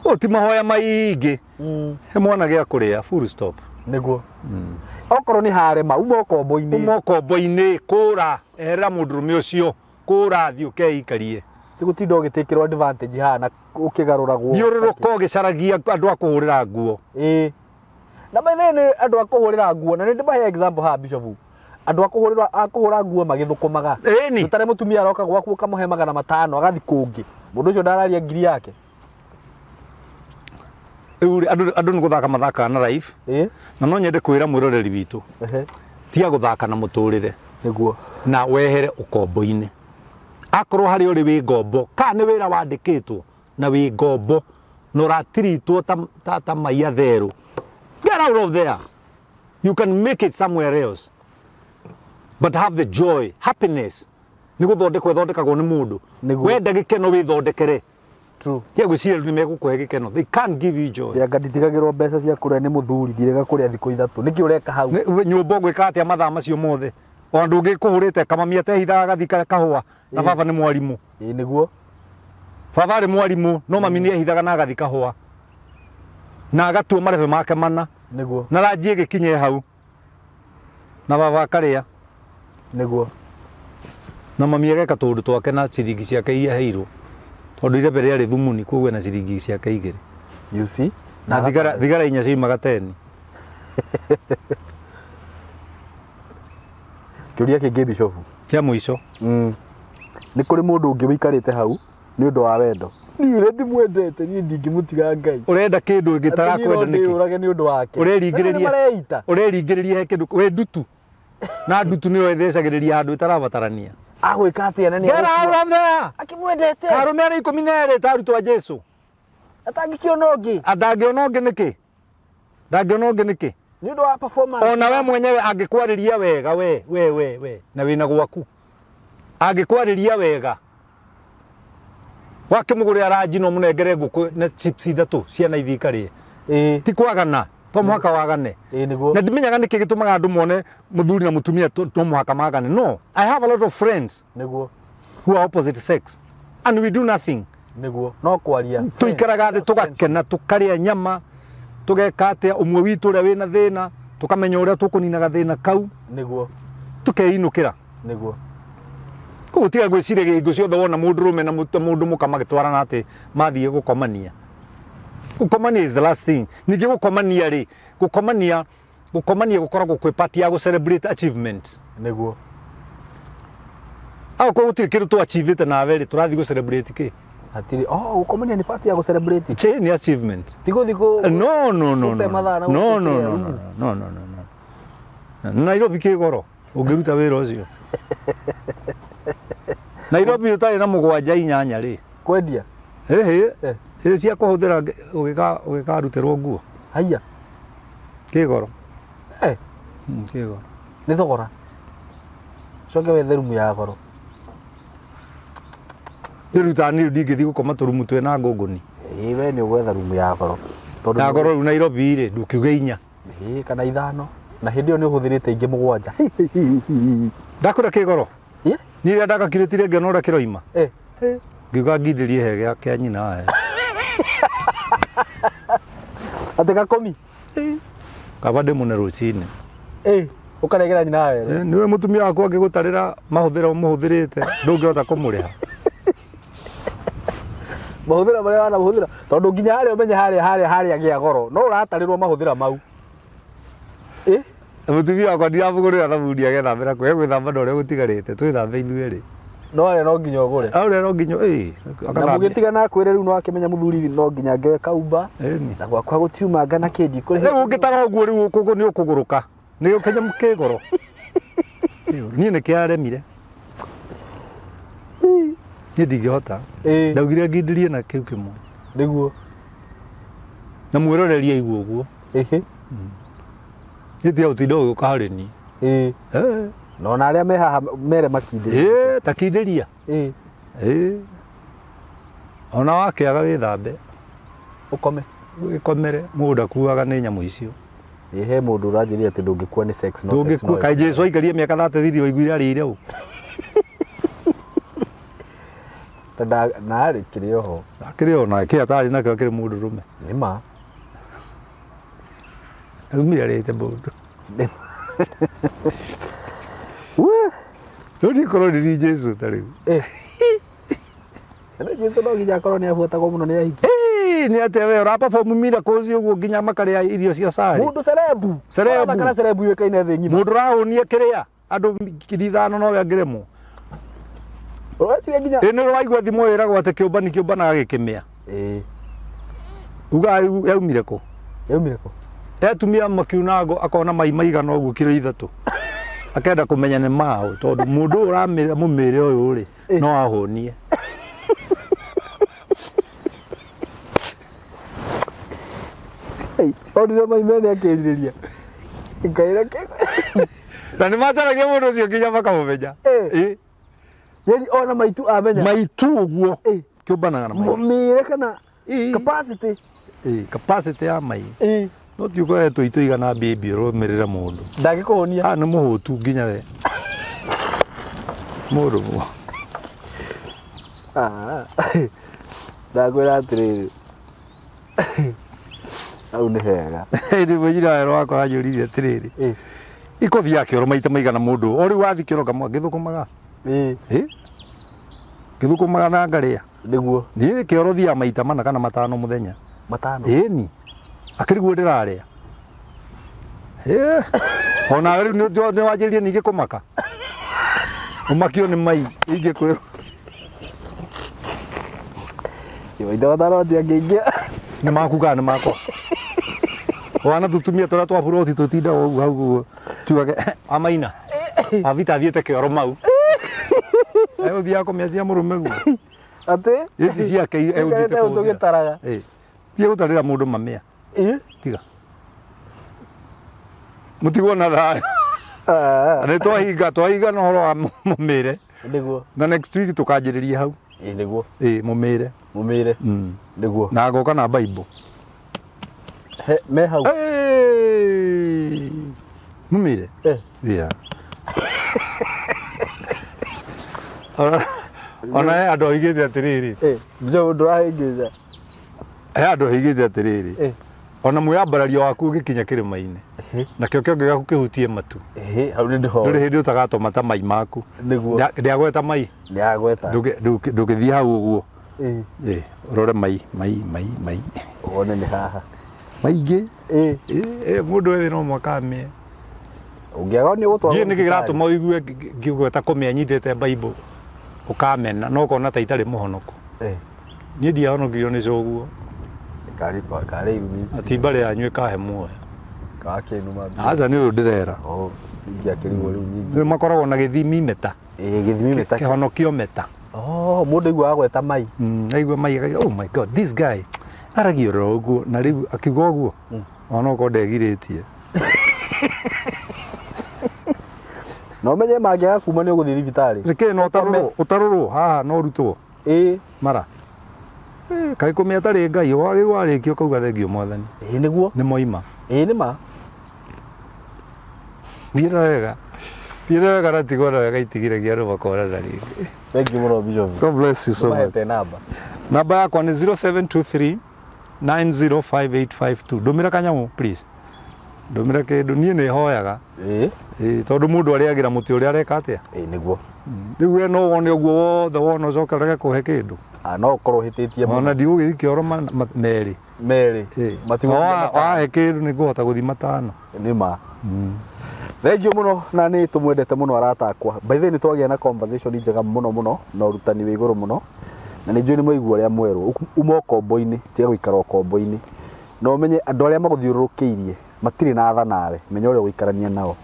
Ũyũ ti mahoya maingĩ. He mwana gĩa kũrĩa, full stop. Nĩguo. Okorwo nĩ harema, uma ũkombo-inĩ. Uma ũkombo-inĩ, kũra, eherera mũndũrũme ũcio, kũra thiĩ ũkeikarie. Ti gũtinda ũgĩtĩkĩrwo advantage haha na ũkĩgarũragwo. Thiũrũrũka ũgĩcaragia andũ a kũhũrĩra nguo. Ĩĩ. Na by the way nĩ andũ a kũhũrĩra nguo, na nĩ ndĩmahe example haha Bishop. Andũ a kũhũra nguo magĩthũkũmaga. Ĩni. Ũtarĩ mũtumia aroka gwaku ũkamũhe 500 agathiĩ kũngĩ. Mũndũ ũcio ndararia ngiri yake. Rĩu rĩ, andũ andũ nĩ gũthaka mathakaga na life na no nyende kwĩra mwĩroreri witũ tiga gũthaka na mũtũrĩre Nĩguo. Na wehere ũkombo-inĩ akorwo harĩa ũrĩ wĩ ngombo kana nĩ wĩra wandĩkĩtwo na wĩ ngombo na ũratiritwo ta, ta, ta mai atherũ, get out of there. You can make it somewhere else, but have the joy. Happiness nĩ gũthondekwo ĩthondekagwo nĩ mũndũ. Nĩguo. Wenda gĩkeno wĩthondekere. True. Tiga gwĩciria rĩu nĩ megũkũhe gĩkeno. They can't give you joy. Anga nditigagĩrwo mbeca cia kũrĩa nĩ mũthuri, ndirega kũrĩa thikũ 3, nĩkĩ ũreka hau? We nyũmba ũgwĩka atĩa mathaa macio mothe? Ona ndũngĩkũhũrĩte kamami atehithaga agathi kahũa na baba nĩ mwarimũ. Ĩĩ nĩguo. Baba arĩ mwarimũ no mami nĩ ehithaga na agathi kahũa na agatua marebe make mana na ranji ĩgĩkinye hau na baba akarĩa. Nĩguo. Na mami ageka tũũndũ twake na ciringi ciake iria aheirwo tondũ irebe rĩarĩ thumuni, koguo ena ciringi ciake 2. You see? Na thigara 4 ciumaga 10. Kĩũria kĩngĩ, Bishofu. Kĩa mũico. Nĩ kũrĩ mũndũ ũngĩ ũikarĩte hau nĩ ũndũ wa wendo. Niĩ ũrĩa ndimwendete, niĩ ndingĩmũtiga Ngai. Ũrenda kĩndũ ĩngĩtarakwenda nĩkĩ? Ndĩyũrage nĩ ũndũ wake. Ũreringĩrĩria. Nĩ mareita. Ũreringĩrĩria he kĩndũ we ndutu na ndutu nĩyo ĩthecagĩrĩria handũ ĩtarabatarania. Agwĩka atĩa na nĩ Get out of there. Akĩmwendete. Arũme arĩa 12 ta arutwo a Jesu. Atangĩkĩona ũngĩ. Ndangĩona ũngĩ nĩkĩ? Ndangĩona ũngĩ nĩkĩ? Nĩ ũndũ wa performance. Ona we mwenyewe angĩkwarĩria wega we we we we na wĩna gwaku angĩkwarĩria wega wakĩmũgũrĩra ranji no mũnengere ngũkũ na chips 3 ciana ithiĩ ikarĩe. Ti kwagana, to mũhaka wagane. Ĩĩ nĩguo. Na ndimenyaga nĩkĩ gĩtũmaga andũ mone mũthuri na mũtumia to mũhaka magane. No I have a lot of friends Nĩguo. who are opposite sex and we do nothing. Nĩguo. No kwaria. Tũikaraga thĩ tũgakena, tũkarĩa nyama, tũgeka atĩa, ũmwe witũ ũrĩa wĩna thĩna tũkamenya ũrĩa tũkũnina gathĩna kau. Nĩguo. Tũkeinũkĩra. Nĩguo. Koguo tiga gwĩciria hingo ciothe wona mũndũrũme na mũndũ mũka magĩtwarana atĩ mathiĩ gũkomania. Gũkomania is the last thing. Ningĩ gũkomania rĩ, gũkomania gũkoragwo kwĩ part ya gũ celebrate achievement. Nĩguo. Akorwo gũtirĩ kĩndũ tũ achievĩte nawe rĩ, tũrathiĩ gũ celebrate kĩ? Hatirĩ. Oh, gũkomania nĩ part ya gũ celebrate. Che nĩ achievement. Ti gũthiĩ kũ No, no, no, gũte no. mathaa na No, no, gũtĩa no, rumu. no, no, no, no. Nairobi kĩ goro ũngĩruta wĩra ũcio. Nairobi ũtarĩ na 7 8 rĩ. Kwendia? Ĩhĩ. Ĩ cia kũhũthĩra ũgĩkarutĩrwo nguo. Haiya. Kĩ goro. Kĩ goro. Nĩ thogora. Coke wethe rumu ya goro. Rĩu ta niĩ ndingĩthiĩ gũkoma tũrumu twĩna ngũngũni. Ĩĩ we nĩ ũgwetha rumu ya goro. Tondũ Ya goro rĩu Nairobi rĩ, ndũkiuge 4. Ĩĩ kana 5. Na hĩndĩ ĩyo nĩ ũhũthĩrĩte ingĩ 7. Ndakwĩra kĩ goro. Ĩ? Niĩ rĩrĩa ndagakirĩtire ngĩona ũrĩa kĩroima. Ngiuga ngindĩrie he kĩa nyina he. Atĩ gakomi? Kaba ndĩmũne rũcinĩ. Ũkaregera nyina werũ. Nĩwe mũtumia waku angĩgũtarĩra mahũthĩro mũhũthĩrĩte, ndũngĩhota kũmũrĩha. Mahũthĩra marĩa wanahũthĩra, tondũ nginya harĩa ũmenye harĩa harĩa harĩa gĩa goro, no ũratarĩrwo mahũthĩra mau. Mũtumia wakwa ndiramũgũrĩra thabuni agethambĩra kũ, egwĩthamba na ũrĩa gũtigarĩte, twĩthambe ithuĩ erĩ. No harĩa no nginya ũgũre. Harĩa no nginya, Na akathambia. mũgĩtigana akwĩre rĩu no akĩmenya mũthuri no nginya ngĩoe kaumba. Ĩni. Na gwakwa gũtiumanga na kĩndi kũrĩha. Rĩu ũngĩtara ũguo rĩu nĩ ũkũgũrũka. Nĩ ũkĩnya kĩgoro. Niĩ nĩ kĩaremire. Niĩ ndingĩhota. Ndaugire ngindĩrie na kĩu kĩmwe. Nĩguo. Na mwĩroreri aigua ũguo. Niĩ tiga gũtinda ũgĩũka harĩ niĩ. Na ona arĩa me haha mere makindĩrie. Ta kindĩria. Ona wakĩaga wĩthambe. Ũkome. Wĩkomere, mũndũ ndakuaga nĩ nyamũ icio. Ĩ, he mũndũ ũranjĩrire atĩ ndũngĩkua nĩ sex, no sex Ndũngĩkua. no Kaĩ Jesu aikarie mĩaka 33 waiguire arĩire ũ? Ta na arĩ kĩrĩ oho. Akĩrĩ o na kĩ atarĩ nakĩo akĩrĩ mũndũ rũme. Nĩ ma. Aumire arĩte mũndũ. Nĩ ma. Wee. Rĩu niĩ korwo ndiri Jesu ta rĩu. Rĩu Jesu no nginya akorwo nĩ abuatagwo mũno nĩ ahiki. Nĩ atĩa we ũra perform miracles ũguo nginya makarĩa irio cia cari. Mũndũ cerebu. Cerebu. Ũrathaka na cerebu yũĩkaine thĩ ng'ima. Mũndũ ũrahũnia kĩrĩa andũ 5,000 nowe angĩremwo. Ũreciria nginya Ĩ nĩ waigua thimũ ĩragwo atĩ kĩũmbani kĩũmbanaga gĩkĩmĩa. Uga yaumire kũ? Yaumire kũ? Atumia makiuna ngo akona mai maigana ũguo kiro ithatũ. Akenda kũmenya nĩ maũ tondũ mũndũ ũyũ ũramĩra mũmĩre ũyũ rĩ no ahũnie. Ei, onire mai mene akĩrirĩria. Ngai reke. Na nĩ macaragia mũndũ ũcio nginya makamũmenya. Eh. Ĩ, Yani ona maitu amenya. Maitu ũguo Eh. kĩũmbanaga na mai. Mũmĩre kana Ĩ, capacity. ĩ, capacity ya mai. Ĩ. No ti ũkoretwo itũ igana mbimbi ũrũmĩrĩre mũndũ. Ndangĩkũhũnia. Ah, nĩ mũhũtu nginya we. Mũndũ. Ah. Ndakwĩra atĩrĩrĩ. Hau nĩ hega. Hĩndĩ ĩmwe njira werũ wakwa anjũririe atĩrĩrĩ. Ĩ. Ikũthiaga kĩoro maita maigana mũndũ. O rĩu wathiĩ kĩoro kamwe ngĩthũkũmaga. Ĩ. Ĩ? Ngĩthũkũmaga na ngarĩa. Nĩguo. Niĩ kĩoro thiaga maita mana kana matano mũthenya. Matano. Ĩni. Akĩriguo ndĩrarĩa. Ĩ. Ona rĩu nĩ wanjĩrĩria ningĩ kũmaka. Ũmakio nĩ mai ingĩkwĩrwo. Maita matano matiangĩingĩra. Nĩ maku kana nĩ makwa? Wana tũtumia tũrĩa twa buroti tũtindaga ũguo hau ũguo tuage amaina avita athiĩte kĩoro mau egũthiaga kũmĩa cia mũrũme guo Atĩ? ĩti ciake egũthiĩte Tũikarĩte hau kũhũthĩra. tũgĩtaraga. Ĩ, tiga gũtarĩra mũndũ mamĩa Ĩ? tiga mũtigwo na thayũ. Ah. Nĩ twahinga twahinga na ũhoro wa mũmĩre. Nĩguo. Na next week tũkanjĩrĩria hau. Ĩ nĩguo. Ĩ mũmĩre. Mũmĩre. Nĩguo. Na ngoka na Bible. He, me hau. Hey! Mũmĩre. Eh. Yeah. Ona ona he andũ oigĩte atĩrĩrĩ. Eh, mzee ndũrahĩngĩca. He andũ oigĩte atĩrĩrĩ. Eh. Ona mwĩyambarario waku ũgĩkinya kĩrĩma-inĩ. Nakĩo kĩongo gĩaku kĩhutie matu. Ĩhĩ, hau nĩ ndĩho. Ndũrĩ hĩndĩ ũtagatoma ta mai maku. Nĩguo. Ndĩagweta mai. Nĩagweta. Ndũgĩthiĩ hau ũguo. Ĩ. Ĩ, ũrore mai mai mai mai. Wone nĩ haha. Maingĩ. Ĩ. Ĩ, mũndũ ethĩ no mwaka amĩe. Ũngĩaga nĩ ũgũtwarwo. Ndiũĩ nĩkĩ kĩratũma ũigue ngĩgweta kũmĩa nyitĩte Bible ũkamena no ũkona ta itarĩ mũhonoku. Ĩ. Niĩ ndiahonokirio nĩ coguo. Karĩ karĩ irumi. Ati mbarĩ yanyu ĩkahe muoyo. Gakĩnuma. Aca nĩ ũyũ ndĩrera. Oh, ingĩakĩrigwo rĩu nyingĩ. Nĩ makoragwo na gĩthimi meta. Ĩ, gĩthimi meta. Kĩhonokio meta. Oh, mũndũ aiguaga gweta mai. Aigua mai akauga, oh my God, this guy aragia oro ũguo na rĩu akiuga ũguo ona okorwo ndegirĩtie. Na ũmenye mangĩaga kuma nĩ ũgũthiĩ thibitarĩ. Nĩkĩ no ũtarũrwo ũtarũrwo haha no ũrutwo Ĩ. mara. Kaĩ kũmĩa atarĩ Ngai wagĩrĩirwo warĩkia ũkauga thengiũ mwathani. Ĩ nĩguo. Nĩ moima. Ĩ nĩ ma. Thiĩ na wega. Thiĩ na wega na tigwo na wega itigiragia andũ makonana rĩngĩ. Thank you mũno Bishop. God bless you so much. Mahete namba. Namba yakwa nĩ 0723 905852. Ndũmĩra kanyamũ please. Ndũmĩra kĩndũ niĩ nĩ hoyaga. Ĩ. Ĩ tondũ mũndũ arĩagĩra mũtĩ ũrĩa areka atĩa? Ĩ nĩguo. Rĩu we no wone ũguo wothe wona ũcoke ũrege kũhe kĩndũ. Ah, no ũkorwo ũhĩtĩtie mũno. Ona ndigũgĩthiĩ kĩoro merĩ. Merĩ. Matigũthiĩ matano. Wahe kĩndũ nĩ ngũhota gũthiĩ matano. Nĩ ma. Thank you mũno na nĩ tũmwendete mũno arata akwa. By the way nĩ twagĩa na conversation njega mũno mũno na ũrutani wĩ igũrũ mũno. Na nĩ njũĩ nĩ mwaigua ũrĩa mwerwo. Uma ũkombo-inĩ, tiga gũikara ũkombo-inĩ. Na ũmenye andũ arĩa magũthiũrũrũkĩirie matirĩ na tha nawe, menya ũrĩa ũgũikarania nao.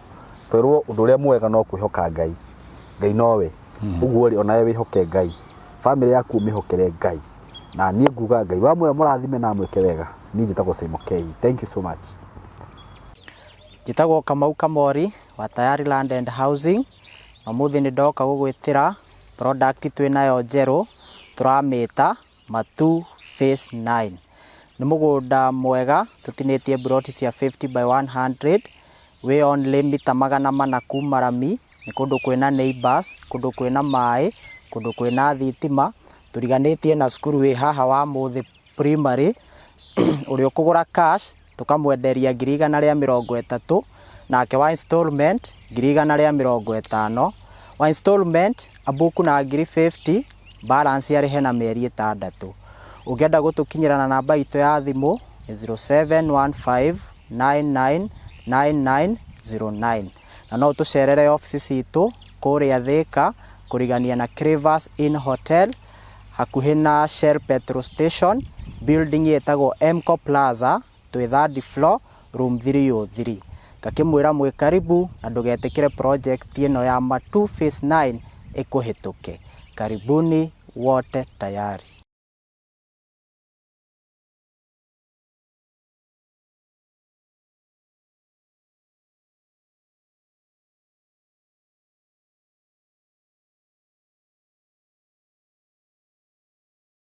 Twerwo ũndũ ũrĩa mwega no kwĩhoka Ngai. Ngai nowe. Ũguo rĩ onawe wĩhoke Ngai. Bamĩrĩ yaku ũmĩhokere Ngai. Na niĩ nguga Ngai wa muoyo mũrathime na amwĩke wega. Niĩ njĩtagwo Simon K. Thank you so much. Njĩtagwo Kamau Kamori wa Tayari Land and Housing. Na ũmũthĩ nĩ ndoka gũgwĩtĩra product twĩ nayo njerũ tũramĩta Matu Phase 9. Nĩ mũgũnda mwega tũtinĩtie mburoti cia 50 by 100 wĩ only mita 400 kuma rami. Nĩ kũndũ kwĩna neighbours, kũndũ kwĩna maĩ, kũndũ kwĩna thitima. Tũriganĩtie na cukuru wĩ haha wa Mũthĩ Primary. Ũrĩa ũkũgũra cash tũkamwenderia 130,000, nake wa installment 150,000. Wa installment abuku na 50,000, balance arĩhe na mĩeri ĩtandatũ. Ũngĩenda gũtũkinyĩra na namba itũ ya thimũ nĩ 0715999909. Na no ũtũcerere obici citũ kũrĩa Thĩka kũrigania na Crevas Inn Hotel hakuhĩ na Shell Petrol Station. Building ĩtagwo Mco Plaza, twĩ third floor, room 303. Ngakĩmwĩra mwĩ karibu na ndũgetĩkĩre project ĩno ya Matu Phase 9 ĩkũhĩtũke. Karibuni wote tayari.